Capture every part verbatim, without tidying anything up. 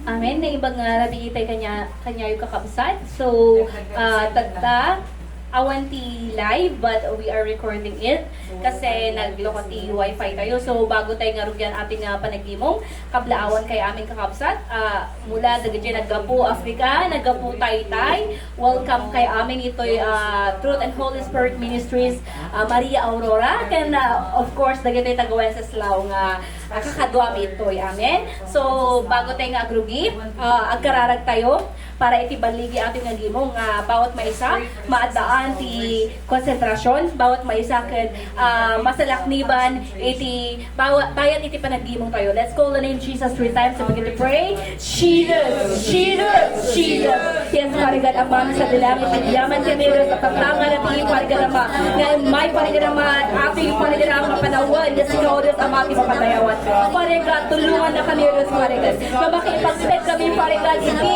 Amen. Naimbag nga rabii itay kanya, kaniayo, kakabsat. So, ah, tatta, awan ti live, but we are recording it. Kasi naglukat ti wifi tayo. So, bago tayo nga rugian ating, ah, panagimong, kablaawan kay amin, kakabsat. Ah, mula dagiti naggapu Africa, naggapu Taytay. Welcome kay amin itoy, ah, Truth and Holy Spirit Ministries, ah, Maria Aurora. Ken, ah, of course, dagiti taga Wenceslao nga, ah, kakaduami itoy. Amen. So, bago tayo nga agrugi, ah, agkararag tayo para iti balligi atin nga gimong nga bawat maysa, maaddaan ti konsentrasyon, bawat maysa ket, ah, masalakniban iti bawa-, bayat iti panagimong tayo. Let's call the name Jesus three times and begin to pray. Jesus, Jesus, Jesus. Yes, Pare God, Ama, sa langit, agyaman kami, Dios, at tantangan at iti, Pare God, Ama. Nga may, Pare God, Ama, ating, Pare God, Ama, panawan, yes, ikaw, Dios, Ama, ti mapadayawan. Pare God, tulungan na kami, Dios, Pare God. Nga makipagpet kami, Pare God, iti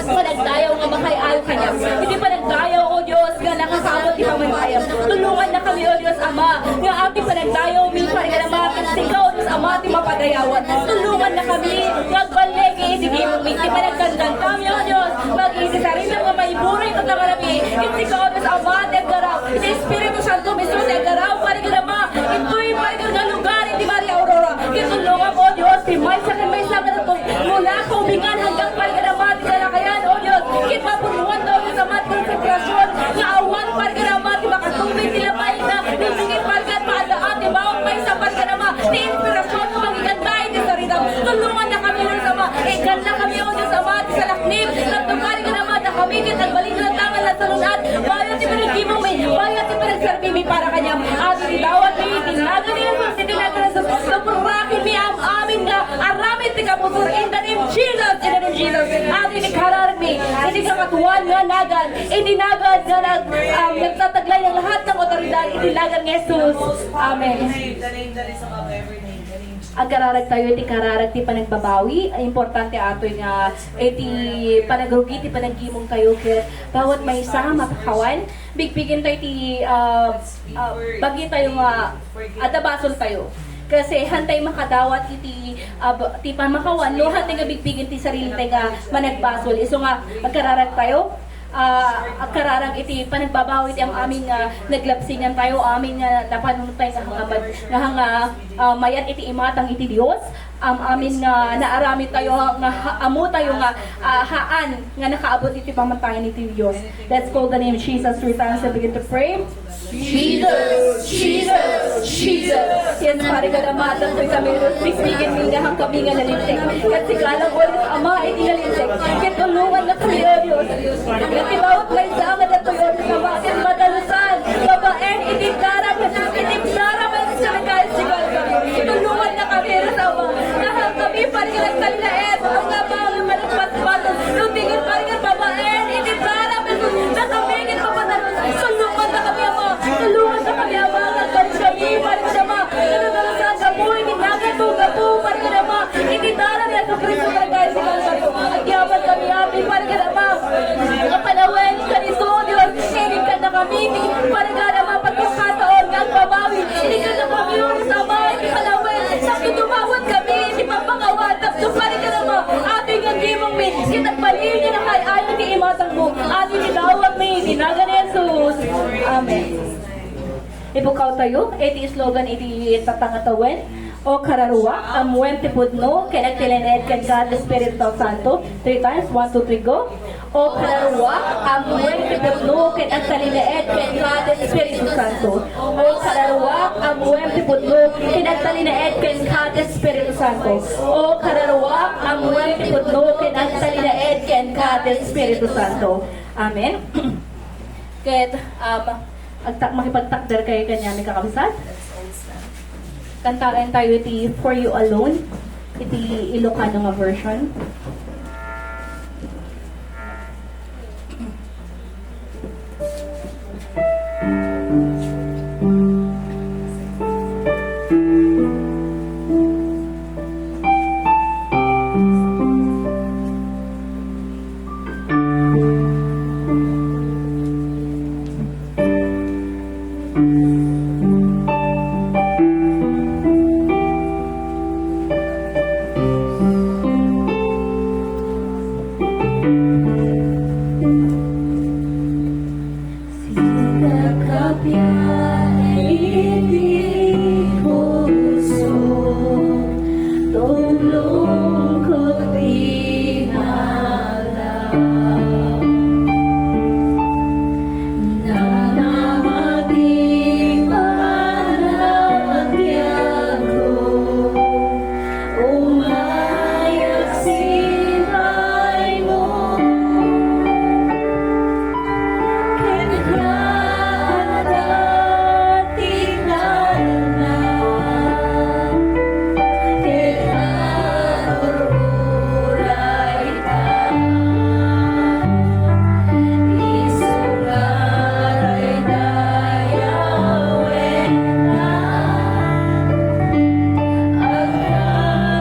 panagdayaw nga makay-ayo kaniam. Iti panagdayaw, O Dios, nga nakakaammo ti pamaypayam. Tulungan na kami, O Dios Ama, nga amin panagdayaw, min Pare God Ama, ket sika, O Dios Ama, ti mapadayawan. Tulungan na kami nga agballigi iti gimong mi. Iti panagdandan kami, O Dios, maging iti sarita nga maiburay ket nangarami. Ket sika, O Dios Ama, ti aggaraw. Iti Espiritu Santo mismo ti aggaraw, Pare God Ama. Itoy, Pare God, nga lugar iti Maria Aurora. Ket tulongam, O Dios, ti maysa ken maysa nga mula kaubingan hanggang, Pare God Ama, ti kalakayan, O Dios, ket mapunoan, O Dios Ama, ti konsentrasyon nga awan, Pare God Ama, ti makatubig ti labay na, nagingit, Pare God, maadaan ti bawat maysa, Pare God Ama, ti inspirasyon nga mangiganta iti sarita. Tulongan na kami, O Dios Ama, iganna kami, O Dios Ama, ti salaknib, tapno, Pare God Ama, da kami ket agbalin nga tangan na salun-at, bayat ti panagimong mi, bayat ti panagserbi mi para kaniam. Adi ti dawat mi, iti nagan ni Jesus, iti nagan ni Jesus, tapno raken mi am-amin nga aramid ti kabusor, in the name of Jesus, in the name of Jesus. Adi ti kararag mi, iti kakatuan nga nagan, iti nagan nga nag-, um, nagtataglay ng lahat ng otoridad, iti nagan ni Jesus. Amen. Agkararag tayo iti kararag ti panagbabawi. Importante atoy nga iti panagrugi ti panagimong tayo ket bawat maysa mapakawan. Bigbigen tayo ti, ah, ah, bagi tayo nga adda basol tayo. Kasi hantay makadawat iti, ah, ba-, ti pamakawan, no, hantay nga bigbigen ti sarili tayo nga managbasol. Isu nga agkararag tayo, ah, agkararag iti panagbabawi ti am-amin nga naglapsingan tayo, amin nga napanunot tayo nga hanga-, nga hanga-, ah, mayat iti imatang iti Dios. Am-amin nga naaramid tayo nga ha-, ammo tayo nga, ah, haan nga nakaabot iti pamantayan iti Dios. Let's call the name Jesus three times and begin to pray. Jesus, Jesus, Jesus. Yes, Pare God Ama, adtoy kami, Dios, bigbigen mi nga hangkami nga nalinteg. Ket sika lang, O Dios Ama, iti nalinteg. Ket tulongan na kami, O Dios. Ket ti bawat maysa nga datoy, O Dios Ama, ket madalusan, babaen iti dara, iti dara, Tulungan na kami, Rosama. Nga kami, Pare, nga nagtalinaed, ang nga mga malagpatpaton. Lutingon, Pare, nga babaen, iti dara, Pare, nga kami, nga papatalon. Tulungan na kami, Ama. Tulungan na kami, Ama. Nga kami, Pare, nga Ama. Nga nagdalasan ka po, iti nagay po, nga po, Pare, nga Ama. Iti dara, Jesu Cristo, Pare, nga si Kalbaryo. Agyaman kami, Ama, Pare, nga Ama. Nga panawen, Cristo, Dios, inikan na kami, Pare, nga Ama, pagkakataon, nga agbabawi. Inikan na kami, Rosama, iti panawen. Tapno dumawat kami iti pammakawan, tapno parigarama, atoy nga gimong mi, ket agbalin nga nakay-ayo ti imatang mo, atoy ti dawat mi, iti nagan ni Jesus. Amen. Ipukaw tayo, iti slogan iti tatangatawen, O kararua, ammoem ti pudno, ken agtalinaed kenka ti Espiritu Santo. Three times, one, two, three, go. O kararua, ammoem ti pudno ken agtalinaed kenka ti Espiritu Santo. O kararua, ammoem ti pudno ken agtalinaed kenka ti Espiritu Santo. O kararua, ammoem ti pudno ken agtalinaed kenka ti Espiritu Santo. Amen. Ket, um, agtak-, makipagtakder kayo kaniami, kakabsat. Kantaen tayo iti For You Alone, iti Ilocano nga version. Lungkot inala. Nanamati panagbiagko. Umayak sipay mo. Kenka adda ti kalna. Kenka ur-urayka. Isu nga daydayawenka.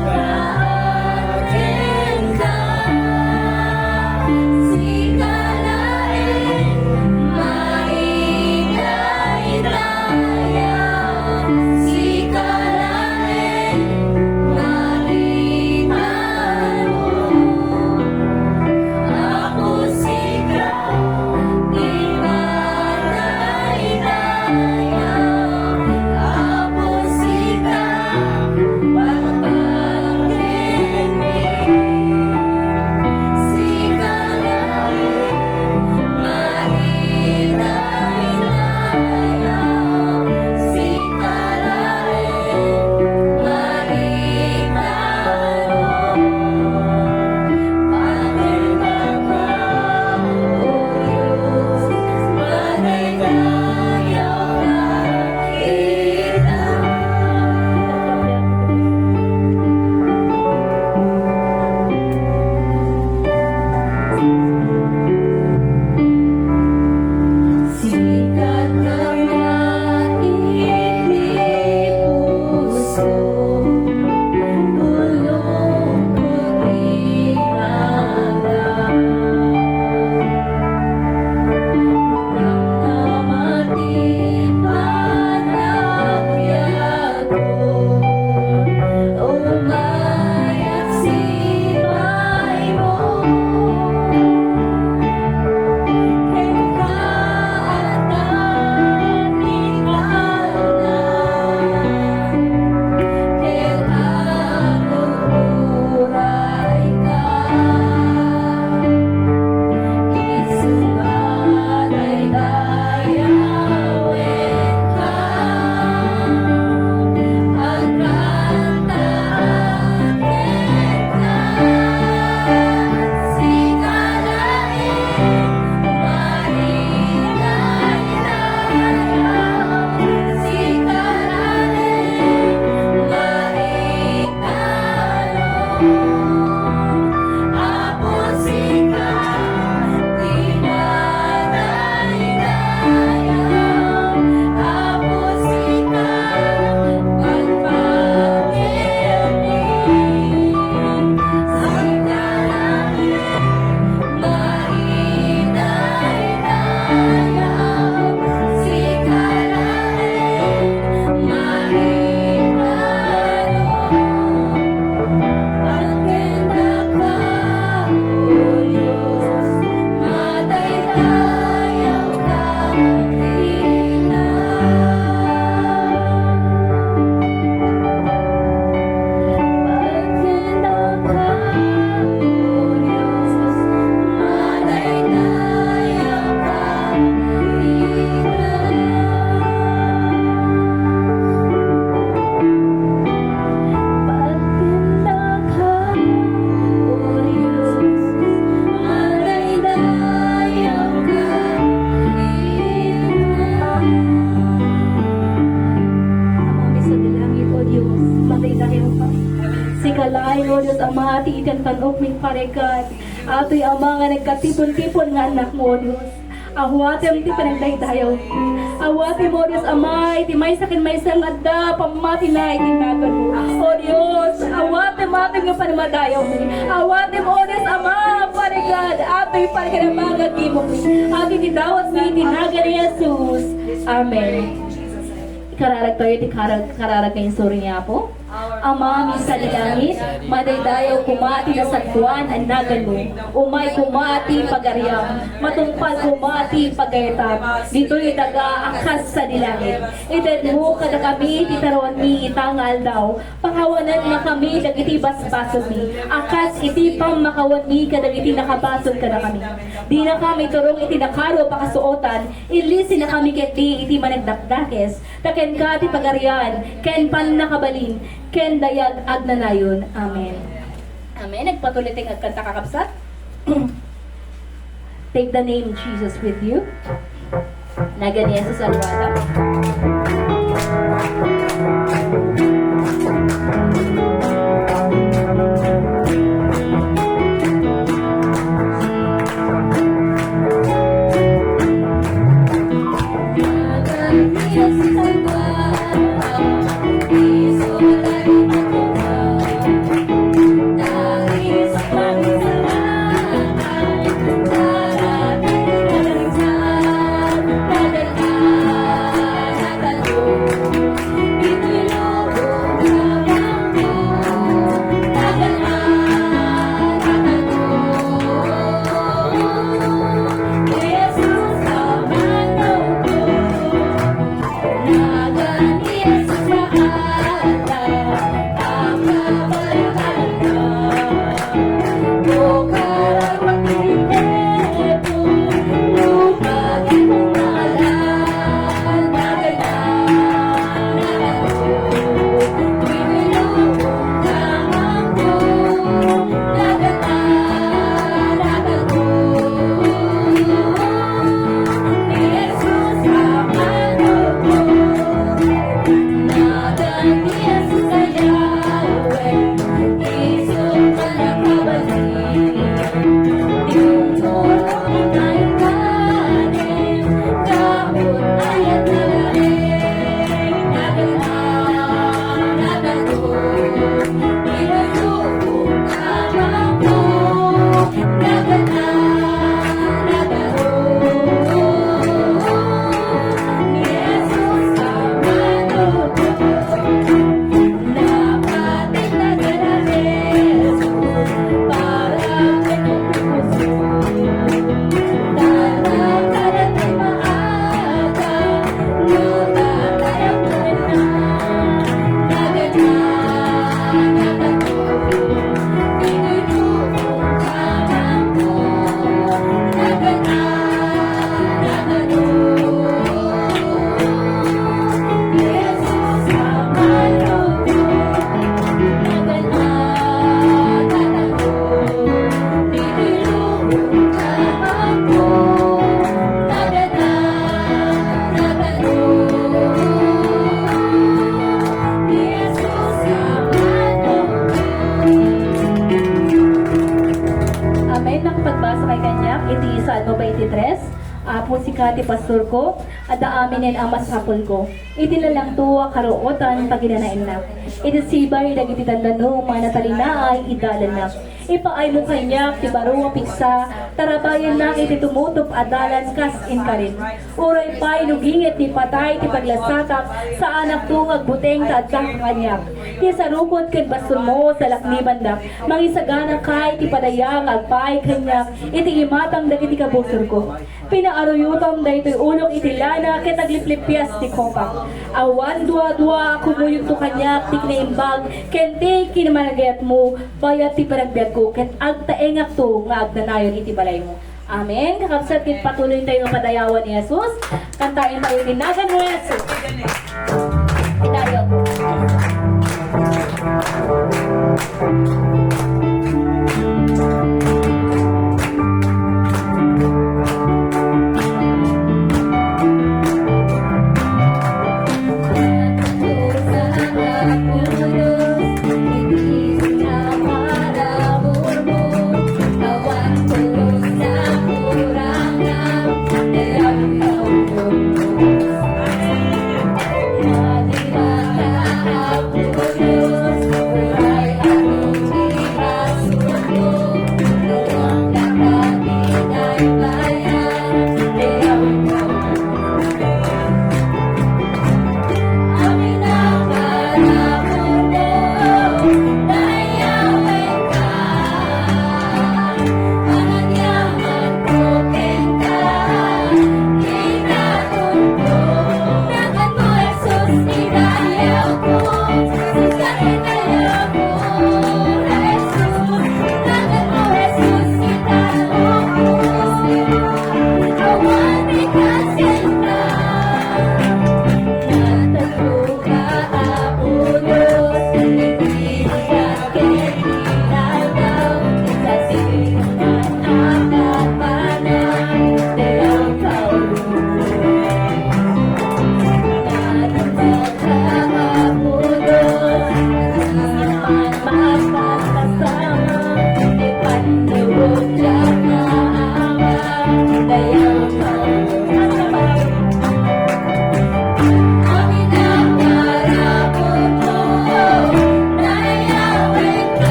Agkankaan kenka, sika laeng madaydayaw, sika laeng mangitano. Apo, sika ti madaydayaw. Apo, sika, pagpagkenmi. Sika laeng madaydayaw. Sika laeng mangitano. Sikat nga iti puso, tulong ko ti daga. Namati panagbiagko, umayak sipay mo. Kenka adda ti kalna. Kenka ur-urayka. Isu nga daydayawenka. Agkankaan kenka. Sika laeng madaydayaw, sika laeng mangitano. Apo, sika ti madaydayaw, Apo, sika pagpagkenmi. Sika laeng madaydayaw, sika laeng mangitano. Agkendaka, O Dios, madaydayawka. Amami sa langit, O Dios, madaydayaw ka. Sika laeng, O Dios Ama, ti itan-ok mi, Pare God. Atoy Ama nga nagkatipon-tipon nga annakmo, O Dios. Awatem ti panagdaydayaw. Awatem, O Dios Ama, iti maysa ken maysa nga adda pammatina iti naganmo. O Dios, awatem, awatem nga panamadayawmi. Awatem, O Dios Ama, Pare God, atoy panagdaydayaw mo. Iti dawatmi iti nagan ni Jesus. Amen. Ikararagtayo ti karag-, kararag nga insuri ni Apo. Amami sadi langit, madaydayaw koma ti nasantoan a naganmo. Umay koma ti pagariam, matungpal koma ti pagayatan. Ditoy daga a kas sadi langit. Itedmo kadakami ti taruanmi ita nga aldaw. Pakawanennakami dagiti basbasolmi, a kas iti pammakawanmi kadagiti nakabasol kadakami. Dinakam iturong iti nakaro a pakasuotan, ilisinakami ketdi iti managdakdakes. Ta kenka ti pagarian, ken pannakabalin, ken dayag agnanayon. Amen. Amen. Nagpatuloy tayong agkanta, kakabsat. Take the name Jesus with you. Nagan ni Jesus a ruarda. Amen. Nakapagbasa kay kaniak iti Salmo twenty-three. Apo, sika ti pastorko, adda aminen a masapulko. Iti lalangto a karuotan, paginanaennak. Iti sibay dagiti tandano, manatalinaay idalannak. Ipaaymo kaniak ti baro a pigsa, tarabayennak iti tumutup a dalan kas inkarin. Uray pay no ginget ti patay ti paglasatak, saanakto nga agbuteng ta adda kaniak. Ti sarukod ken bastonmo, salaknibandak. Mangisaganaka iti padaya nga agpaay kaniak iti imatang dagiti kabusorko. Pinaaruyotam daytoy ulok iti lana ket agliplipias ti kopak. Awan duadua a kumuyogto kaniak ti kinaimbag ken ti kinamanagatmo bayat ti panagbiagko ket agtaengakto nga agnanayon iti balaymo. Amen. Kakabsat, ket patuloy tayo nga padayawan ni Jesus. Kantaen tayo ti Nagan ni Jesus. Dayo.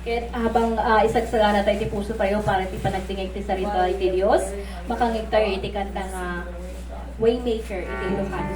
Ket habang, ah, isagsagana tayo ti puso tayo para ti panagdingig ti sarita iti Dios, makangeg tayo iti kanta nga Waymaker iti Ilocano.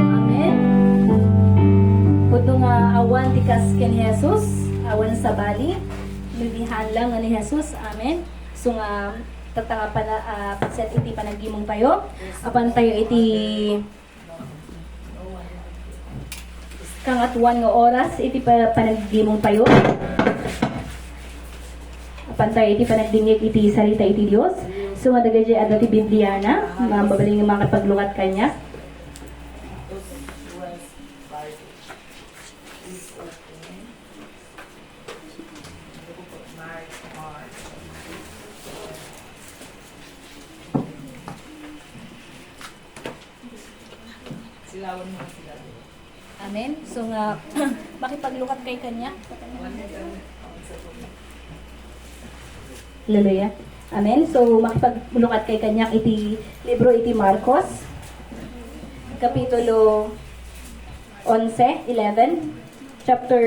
Amen. Pudno nga awan ti kas ken Jesus, awan sabali, no di haan lang nga ni Jesus. Amen. So nga, tatta nga pana-, ah, paset iti panagimong tayo. Apan tayo iti kangatuan nga oras iti pa-, panagimong tayo. Apan tayo iti panagdingig iti sarita iti Dios. So, nga dagiti adda ti Bibliana, mabalin nga makipaglukat kaniak. Amen. So nga, makipaglukat kay kaniak. Hallelujah. Amen. So, makipaglukat kay kaniak iti libro iti Marcos, Kapitulo onse, eleven, chapter,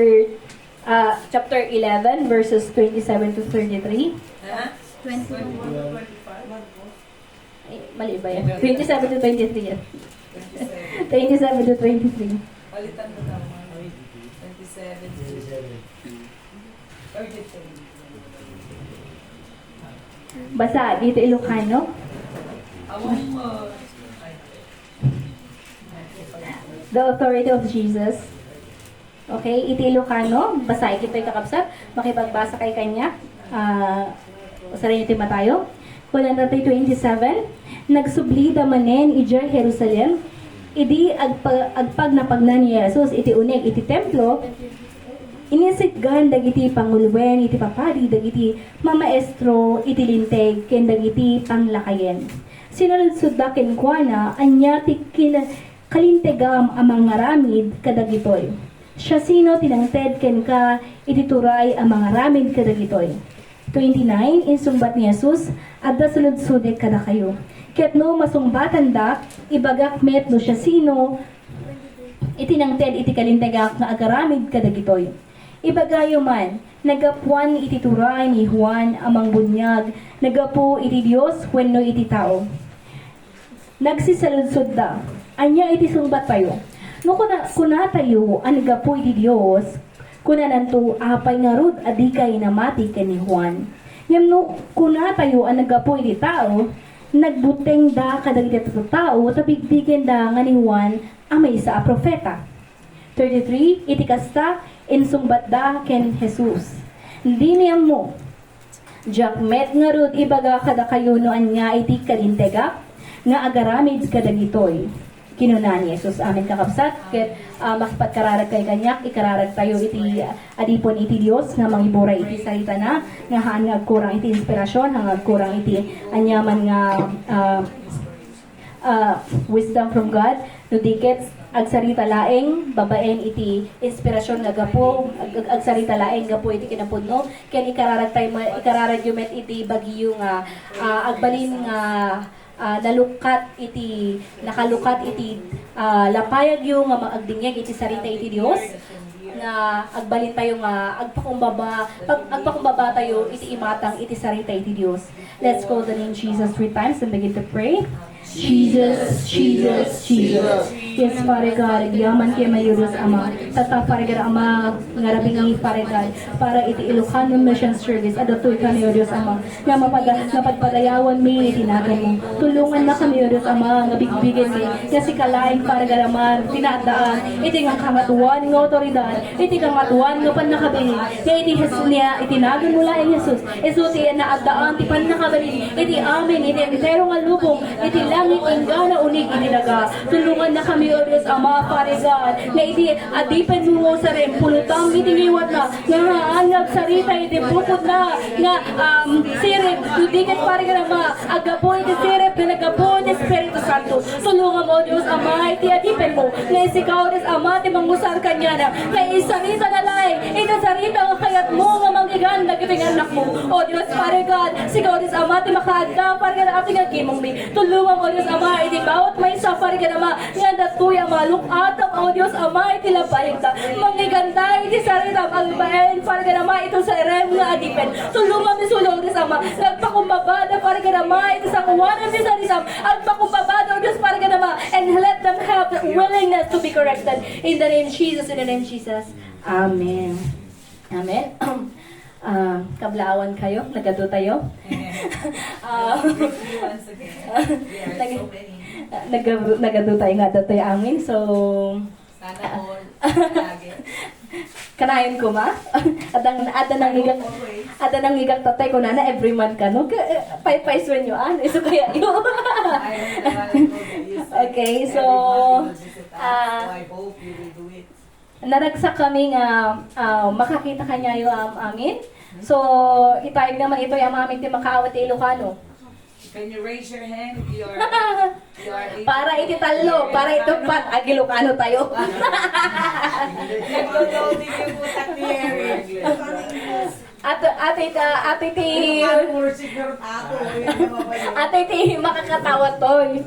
ah, chapter eleven, verses twenty-seven to thirty-three. Ha? Twenty-one. Eh, mali ba yan? Twenty-seven to twenty-three yan. Twenty-seven to twenty-three. Palitan mo daw, ma'am. Twenty-seven to thirty-three. Basa, dito Ilocano. Awang mo. The authority of Jesus. Okay, iti Ilocano, basaen kitayo, kakabsat. Makipagbasa kay kaniak. Ah, usarenyo ti matayo. Kunana ti twenty-seven, nagsublida manen idiay Jerusalem. Idi agpa-, agpagnapagna ni Jesus iti uneg iti templo, inisitgan dagiti panguloen iti papadi, dagiti mamaestro iti Linteg, ken dagiti panglakayen. Sinaludsodda kenkuana, ania ti kin-, kalintegam a mangaramid kadagitoy? Siasino ti nangted kenka iti turay a mangaramid kadagitoy? Twenty-nine, insungbat ni Jesus, adda saludsodek kadakayo. Ket no masungbatandak, ibagak met no siasino iti nangted iti kalintegak nga agaramid kadagitoy. Ibagayo man, naggapuan iti turay ni Juan a Mangbuniag, naggapu iti Dios wenno iti tao? Nagsisaludsodda, ania iti sungbattayo? No kuna-, kunatayo a naggapu iti Dios, kunananto, apay ngarud a dikay namati ken ni Juan? Ngem no kunatayo a naggapu iti tao, nagbutengda kadagiti tattao ta bigbigenda nga ni Juan a maysa a profeta. Thirty-three, iti kasta, insungbatda ken Jesus, dimi ammo. Diak met ngarud ibaga kadakayo no ania iti kalintegak nga agaramid kadagitoy, kinuna ni Jesus. Amen, kakabsat. Ket, ah, makipagkararag kay kaniak, ikararagtayo iti, ah, adipon iti Dios nga mangiburay iti saritana, nga haan nga agkurang iti inspirasyon, haan nga agkurang iti aniaman nga, ah, ah, wisdom from God, no di ket agsarita laeng babaen iti inspirasyon nga gapu, ag-, ag-, agsarita laeng gapu iti kinapudno, ken ikararagtayo met, ikararagyo met iti bagyo nga, ah, agbalin nga, ah, nalukkat iti, nakalukat iti, ah, lapayagyo nga ma-, agdingngeg iti sarita iti Dios, nga agbalintayo nga agpakumbaba, pag-, agpakumbabatayo iti imatang iti sarita iti Dios. Let's call the name Jesus three times and begin to pray. Jesus, Jesus, Jesus. Yes, Father God, agyaman kami, O Dios Ama. Tatta, Father God, Ama, nga rabii, Father God, para iti Ilocano Mission Service, adda toy kami, O Dios Ama, nga mapada-, nga pagpadayawanmi iti naganmo. Tulongannakami, O Dios Ama, nga bigbigenmi, nga sika laeng, Father God, Ama, ti naaddaan iti nga kangatoan nga awtoridad, iti kangatoan nga pannakabilin, nga iti Jes-, nga iti naganmo laeng, Jesus, isu ti naaddaan ti pannakabalin iti amin, iti entero nga lubong, iti langit, inggana unig iti daga. Tulongannakami, O Dios Ama, Father God, nga iti adipenmo nga usaren, pulotam iti ngiwatna, nga haan nga agsarita iti pupotna nga, um, sirib, no di ket, Father God Ama, aggapu iti sirib nga naggapu iti Espiritu Santo. Tulongam, O Dios Ama, iti adipenmo, nga sika, O Dios Ama, ti mangusar kaniana, nga isaritana laeng iti sarita nga kayatmo nga manggigan dagiti nga annakmo. O Dios, Father God, sika, O Dios Ama, ti makaadda, Father God, iti nga gimongmi. Tulongam, O Dios Ama, iti bawat maysa, Father God Ama, nga adda toy a maluk-atam, O Dios Ama, iti lapayagda. Manggiganda iti saritam, agbaen, Father God Ama, iti sirib nga adipen. Tulongam isu, O Dios Ama, nga agpakumbabada, Father God Ama, iti sangoanan ti saritam. Agpakumbabada, O Dios, Father God Ama, and let them have the willingness to be corrected. In the name of Jesus, in the name of Jesus. Amen. Amen. Ah, kablaawan kayo, nagadu tayo. Ah, Once again, we are nag-, so many. Nag-, nagadu tayo nga adda toy amin. So, sana all, lagi. Kanayon ko, ma? Adda, adda nangigak, adda nangigak tatay ko, nana, every month ka, no? Pay, pay suenyo, ah? Isu kaya yo? Okay, so, ah, naragsak kami nga, ah, makakita kaniayo am-amin. So, itayag naman itoy am-amin ti makaawat ti Ilocano. Can you raise your hand if you are, you are able? Para iti tallo, para iti uppat, ag-Ilocano tayo. Nagdododing yung utak ni Eric. Ato, ato ita, ato iti, ato iti makakatawa toy.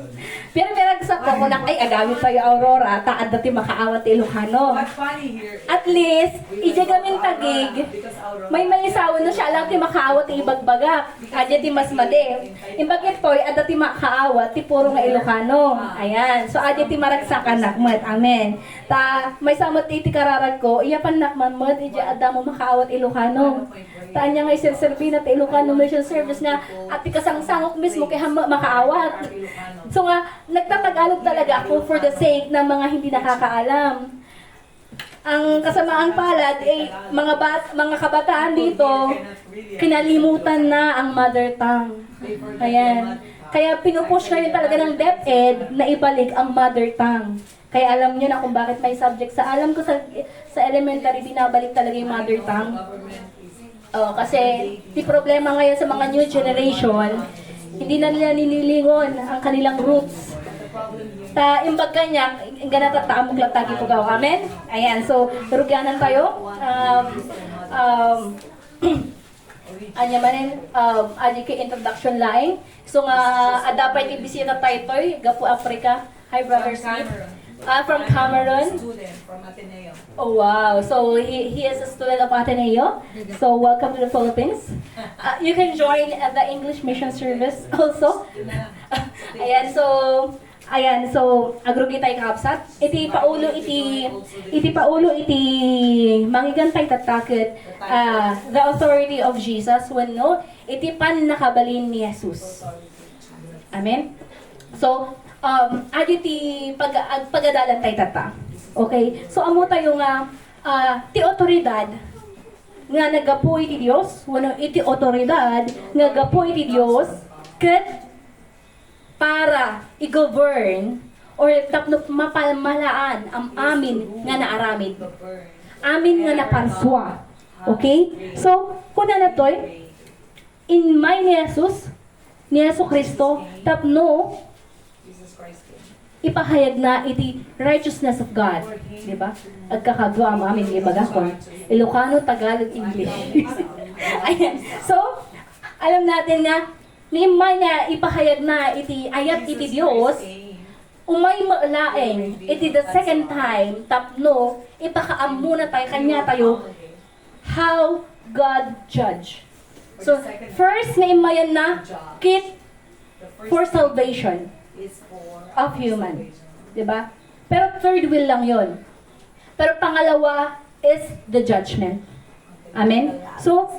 Pero naragsak ko, kunak, ay, agamit tayo, Aurora, ta adda ti makaawat ti Ilocano. At least, idiay gamin Taguig, maymaysawen no siya lang ti makaawat ti ibagbagak. Adda ti mas madi. Imbag itoy, adda ti makaawat, ti puro nga Ilocano. Ayan. So, adda ti maragsakanak met. Amen. Ta, maysa met iti kararag ko, iyapannak man met, idiay adda mo makaawat Ilocano. Ta, ania nga iserserbi na ti Ilocano Mission Service nga, at ti kasangsangok mismo, kay hamma makaawat. So nga, nagtatagalog talaga ako for the sake ng mga hindi nakakaalam. Ang kasamaang palad, eh, mga bat-, mga kabataan dito, kinalimutan na ang mother tongue. Ayan. Kaya pinupush ngayon talaga ng DepEd na ibalik ang mother tongue. Kaya alam nyo na kung bakit may subject sa, alam ko sa, sa elementary, binabalik talaga yung mother tongue. Oh, kasi ti problema ngayon sa mga new generation, hindi na nila nililingon ang kanilang roots. Ta, imbag kaniak, ingganat ta amok lang tagi pugaw. Amen? Ayan, so, rugianan tayo. Um, um, anya manen, um, adi kay introduction laeng. So nga, adda pay ti bisita tayo toy, gapu Africa. Hi, Brother Smith. Ah, from Cameroon. Student from Ateneo. Oh, wow. So, he, he is a student of Ateneo. So, welcome to the Philippines. Uh, you can join at the English Mission Service also. Ayan, so, ayan, so, agrugi tayo, kakabsat. Iti paulo iti, iti paulo iti mangigantay tattaket, ah, the authority of Jesus, wenno, iti pannakabalin ni Jesus. Amen? So, um, adi ti pag-, ag-, pagadalan tayo tatta. Okay? So, ammo tayo nga, ah, ti otoridad nga naggapu iti Dios, wenno iti otoridad nga gapu iti Dios, ket para i-govern or tapno mapalmalaan am amin nga naaramid. Amin nga naparsua. Okay? So, kuna natoy, Inmay ni Jesus, ni Jesu-Cristo, tapno ipahayagna iti righteousness of God. Di ba? Agkakadua am amin nga ibagakon. Ilocano, Tagalog, English. Ayan. So, alam natin nga, ni immay nga ipahayagna iti ayat iti Dios, umay met laeng iti the second time tapno ipakaammona tayo kaniatayo how God judge. So, first nga immayanna, ket for salvation of human. Di ba? Pero third will lang yon. Pero pangalawa is the judgment. Amen? So,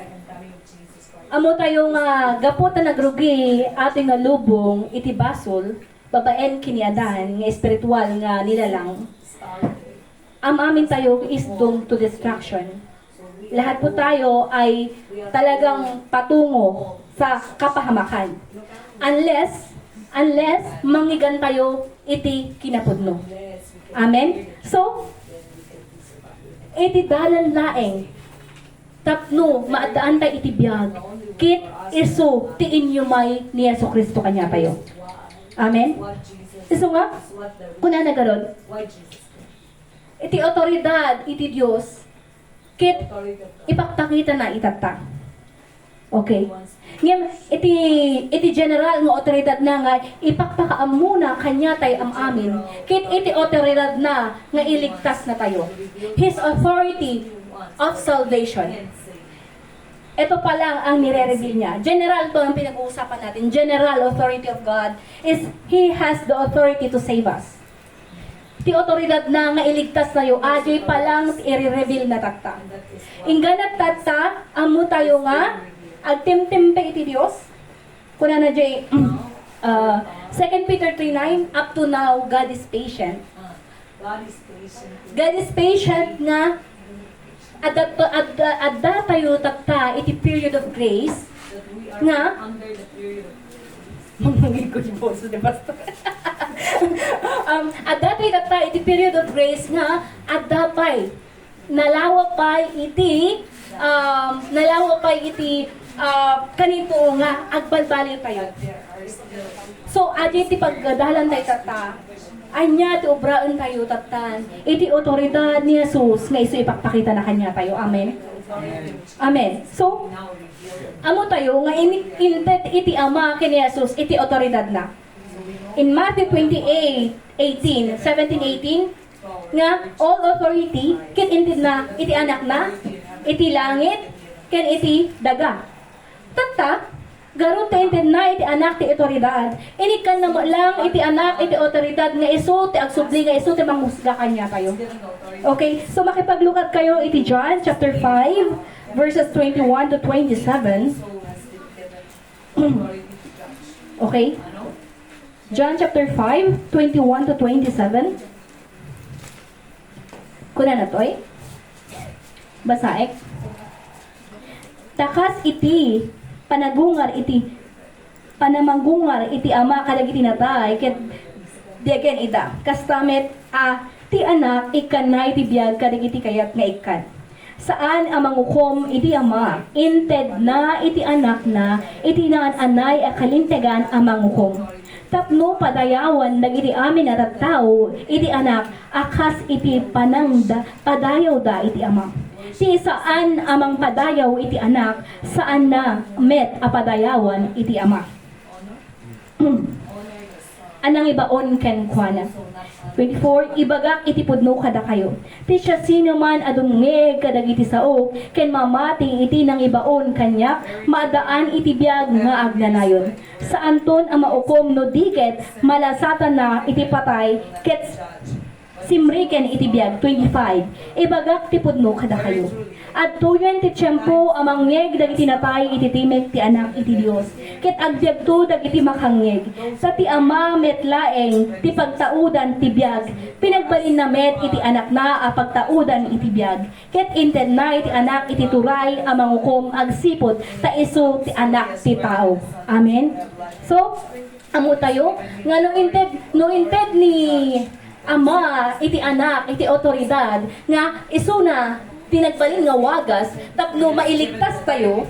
ammo tayo nga gapu ta nagrugi ato nga lubong iti basol, babaen kini Adan nga espiritual nga nilalang, am-amin tayo is doomed to destruction. Lahat po tayo ay talagang patungo sa kapahamakan. Unless, unless mangigan tayo iti kinapudno. Amen? So, iti dalan laeng tapno maaddaan tayo iti biag, ket isu ti inyumay ni Jesu-Cristo kaniatayo. Amen? Isu nga, kunana garud, iti otoridad iti Dios, ket ipakpakitana itatta. Okay. Ngem, iti, iti general nga otoridadna nga ipakpakaammona kaniatay am-amin, ket iti otoridadna nga iligtasna tayo. His authority of salvation. Ito pa lang ang nire-reveal niya. General to ang pinag-uusapan natin. General authority of God is He has the authority to save us. Ti otoridadna nga iligtas tayo, adi pa lang ti i-reveal na tatta. Inggana tatta, ammo tayo nga agtimtimpe iti Dios. Kunana jay, uh, Second Peter three nine, "Up to now, God is patient." God is patient nga Adda, adda, adda tayo tatta iti period of grace nga Mangmangigko yung boses ni Pastor. Um, adda tayo tatta iti period of grace nga adda pay nalawa pay iti, um, nalawa pay iti, uh, kanito nga agbalbaliw tayo. So, adi ti pagdadalan tayo tatta, ania ti obraen tayo tattan iti otoridad ni Jesus nga isu ipakpakita na kaniatayo. Amen? Amen. So, ammo tayo nga ini-, inted iti Ama ken ni Jesus iti otoridadna. In Matthew twenty-eight eighteen, seventeen eighteen, nga all authority ket intedna iti Anakna, iti langit, ken iti daga. Tatta, garud ta intedna iti Anak ti otoridad, inikkanna met lang iti Anak iti otoridad nga isu ti agsubli, nga isu ti manghusga kaniatayo. Okay, so makipaglukat kayo iti John chapter five, verses twenty-one to twenty-seven. Okay? John chapter five, twenty-one to twenty-seven. Kuna natoy? Basaek. Ta kas iti panagungar iti, panamagungar iti Ama kadagiti natay, ket diagen ida. Kasta met a ti Anak ikkanna iti biag kadagiti kayat nga ikkan. Saan a mangukom iti Ama, intedna iti Anakna iti naan-anay a kalintegan a mangukom. Tapno padayawan dagiti amin a tattao iti Anak a kas iti panangda-, padayawda iti Ama. Ti saan a mangpadayaw iti Anak, saanna met a padayawan iti Ama. A nangibaon kenkuana. Twenty-four, ibagak iti pudno kadakayo. Ti siasinoman a dumngeg kadagiti saok ken mamati iti nangibaon kaniak, maadaan iti biag nga agnanayon. Saanton a maukom no di ket malasatanna iti patay ket simreken iti biag. Twenty-five, ibagak ti pudno kadakayo. Adtoyen ti tiempo a mangngeg dagiti natay iti timek ti Anak iti Dios, ket agbiagto dagiti makangngeg. Ta ti Ama met laeng ti pagtaudan ti biag, pinagbalinna met iti Anakna a pagtaudan iti biag, ket intedna iti Anak iti turay a mangukom agsipud ta isu ti Anak ti tao. Amen. So, ammo tayo nga no inted, no inted ni Ama iti Anak iti otoridad nga isuna ti nagbalin nga wagas tapno mailigtas tayo,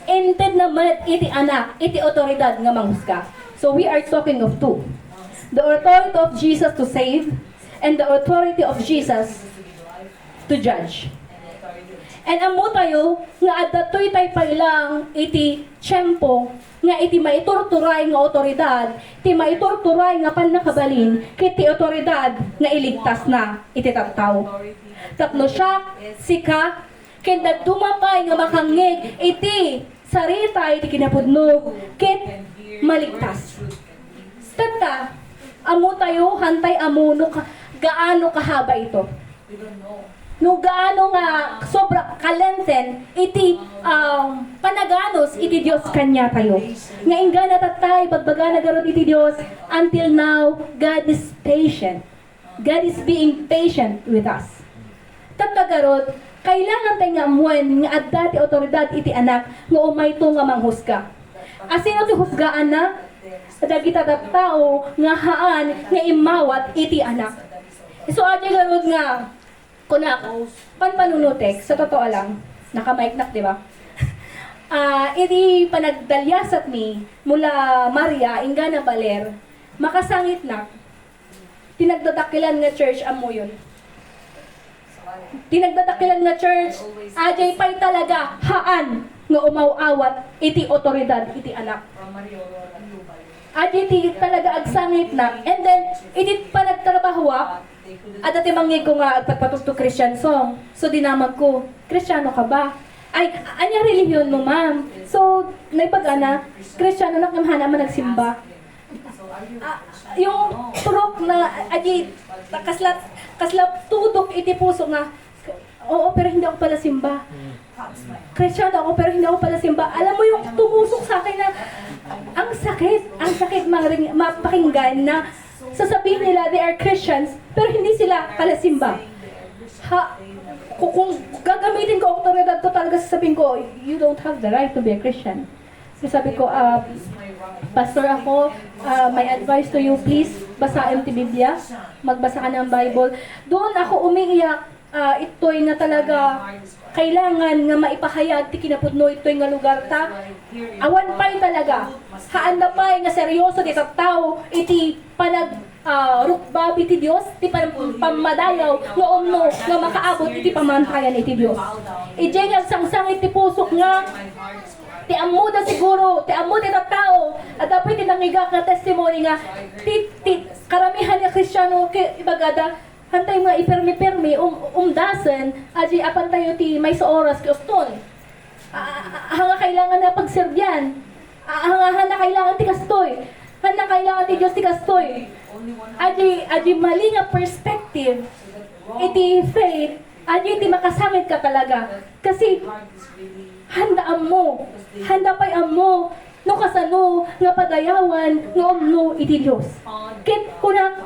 intedna met iti Anak iti otoridad nga manghusga. So we are talking of two. The authority of Jesus to save and the authority of Jesus to judge. And ammo tayo nga adda toy tay pailang iti tiempo nga iti maiturturay nga otoridad, ti maiturturay nga pannakabalin, ket ti otoridad nga iligtasna iti tattao. Tapno siak, sika, ken dadduma pay nga makangngeg iti sarita iti kinapudno, ket maligtas. Tatta, ammo tayo, hantay ammo no ka-, gaano kahaba ito. No gaano nga sobra ka-lengthen iti, um, panaganus iti Dios kaniatayo. Nga inggana tatta, ibagbagana garud iti Dios, until now, God is patient. God is being patient with us. Tatta garud, kailangan tayo nga ammoen nga adda ti otoridad iti Anak nga umayto nga manghusga. Asino ti husgaanna? Dagita tattao nga haan nga immawat iti Anak. Isu adi garud nga kunak, panpanunutek, sa totoo lang, nakamaiknak, di ba? Ah, iti panagdaliasatmi, mula Maria, inggana Baler, makasangitnak, ti nagdadakelan nga church, ammoyon. Ti nagdadakelan nga church, adiay pay talaga haan nga umaw-awat iti otoridad iti Anak. Adiay ti talaga agsangitnak. And then, iti panagtrabahoak, adda ti mangngegko nga agpatpatugto Christian song. So, dinamagko, "Kristiano ka ba?" "Ay, ania relihionmo, ma'am?" So, naibagana, "Kristianonak ngem haanakman agsimba." Ah, yung turok na, adi, kasla, kasla tudok iti puso nga, "Oo, pero hindi ako pala simba. Kristiano ako, pero hindi ako pala simba." Alam mo yung tumusok sa akin na, ang sakit, ang sakit maring-, mapakinggan na sasabihin nila they are Christians, pero hindi sila pala simba. Ha, ku-, kung, Gagamitin ko autoridad ko talaga, sasabihin ko, "You don't have the right to be a Christian." Sasabi ko, "Ah, pastor ako, ah, my advice to you, please, basaen ti Biblia. Magbasa ka ng Bible." Doon ako umiiyak, ah, itoy nga talaga kailangan nga maipahayag ti kinapudno itoy nga lugar ta. Awan pay talaga. Haanda pay nga seryoso ti tattao iti panag, ah, rukbab iti Dios, ti pan-, pammadayaw nga umno nga makaabot iti pamantayan iti Dios. Idiay nga agsangsangit ti pusok nga ti ammoda siguro, ti ammo ti tattao, adda pay ti nangigak nga testimony nga ti, ti karamihan nga Kristiano, ki-, ibagada, hantay nga ipermi-permi, um, umdasen, aji apantayo ti maysa oras ket uston. A-, a-, a-, anga kailangan nga pagserbian. A-, anga, anga kailangan ti kastoy. Anga kailangan ti Dios ti kastoy. Aji, aji mali nga perspective iti faith, aji ti makasangit ka talaga. Kasi, handa ammo, handa pay ammo, no kasano nga padayawan nga umno iti Dios. Ket kuna,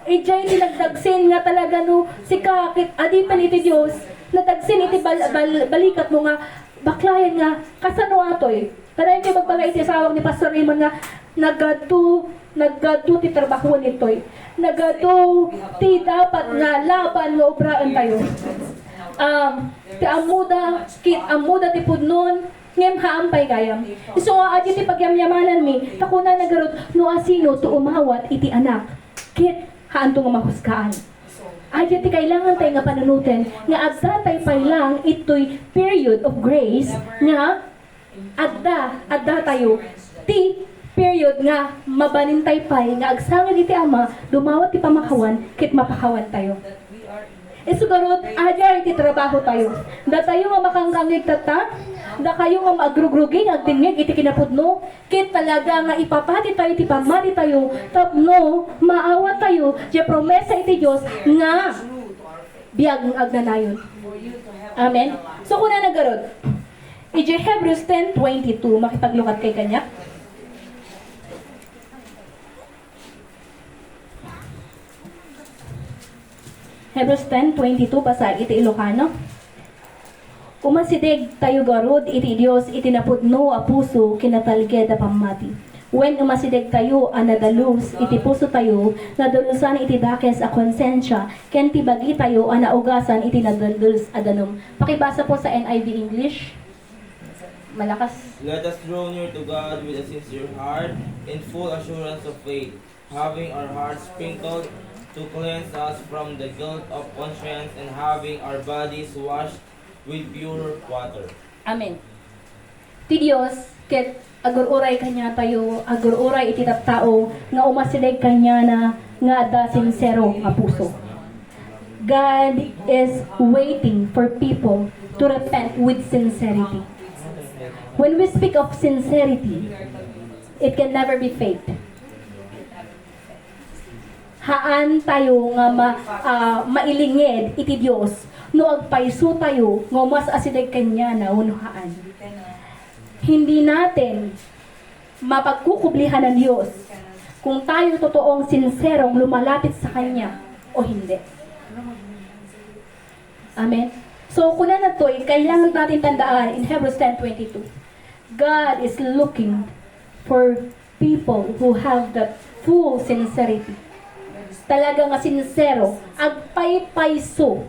idiay ti nagdagsen nga talaga no sika ket adipen iti Dios, nadagsen iti bal-, bal-, balikatmo nga baklayen nga kasano atoy. Kanayon ti bagbaga iti asawak ni Pastor Raymond nga nagadu, nagadu ti trabahoen itoy. Nagadu ti dapat nga laban nga obraentayo. Um, ti ammoda, ket ammoda ti pudnon, ngem haan pay gayam. Isu nga aji ti pagyamyamananmi, ta kunana ngarud, no asino ti umawat iti Anak, ket haanto nga mahusgaan. Aji ti kailangan tayo nga panunoten, nga adda tayo pay lang itoy period of grace nga adda, adda tayo ti period nga mabanin tayo pay nga agsangit iti Ama, dumawat ti pamakawan, ket mapakawan tayo. Isu garud, ajar iti trabaho tayo. Datayo nga makangkangig tatta, dakayo nga maagrugrugi nga agdengngeg iti kinapudno, ket talaga nga ipapati tayo iti pammati tayo tapno maawat tayo ti promesa iti Dios nga biag nga agnanayon. Amen. So, kunana garud, iti Hebrews ten twenty-two, makipaglukat kay kaniak. Hebrews ten twenty-two, basa iti Ilocano. Umasideg tayo garud iti Dios iti napudno a puso ken natalged a pammati. Wen umasideg tayo a nadalus iti puso tayo, nadalusan iti dakes a konsensia, ken ti bagi tayo a naugasan iti nadalus a danum. Pakibasa po sa N I V English. Malakas. Let us draw near to God with a sincere heart, in full assurance of faith, having our hearts sprinkled to cleanse us from the guilt of conscience, and having our bodies washed with pure water. Amen. Ti Dios ket agur-uray kaniatayo, agur-uray iti tattao nga umasideg kaniana nga adda sinsero nga puso. God is waiting for people to repent with sincerity. When we speak of sincerity, it can never be fake. Haan tayo nga ma-, ah, mailinged iti Dios no agpayso tayo nga umas-asideg kaniana wenno haan. Hindi natin mapagkukublihan ang Diyos kung tayo totoong sinserong lumalapit sa Kanya o hindi. Amen? So, kuna na to, eh, kailangan natin tandaan in Hebrews ten twenty-two, God is looking for people who have that full sincerity. Talaga nga sincero, agpaypayso,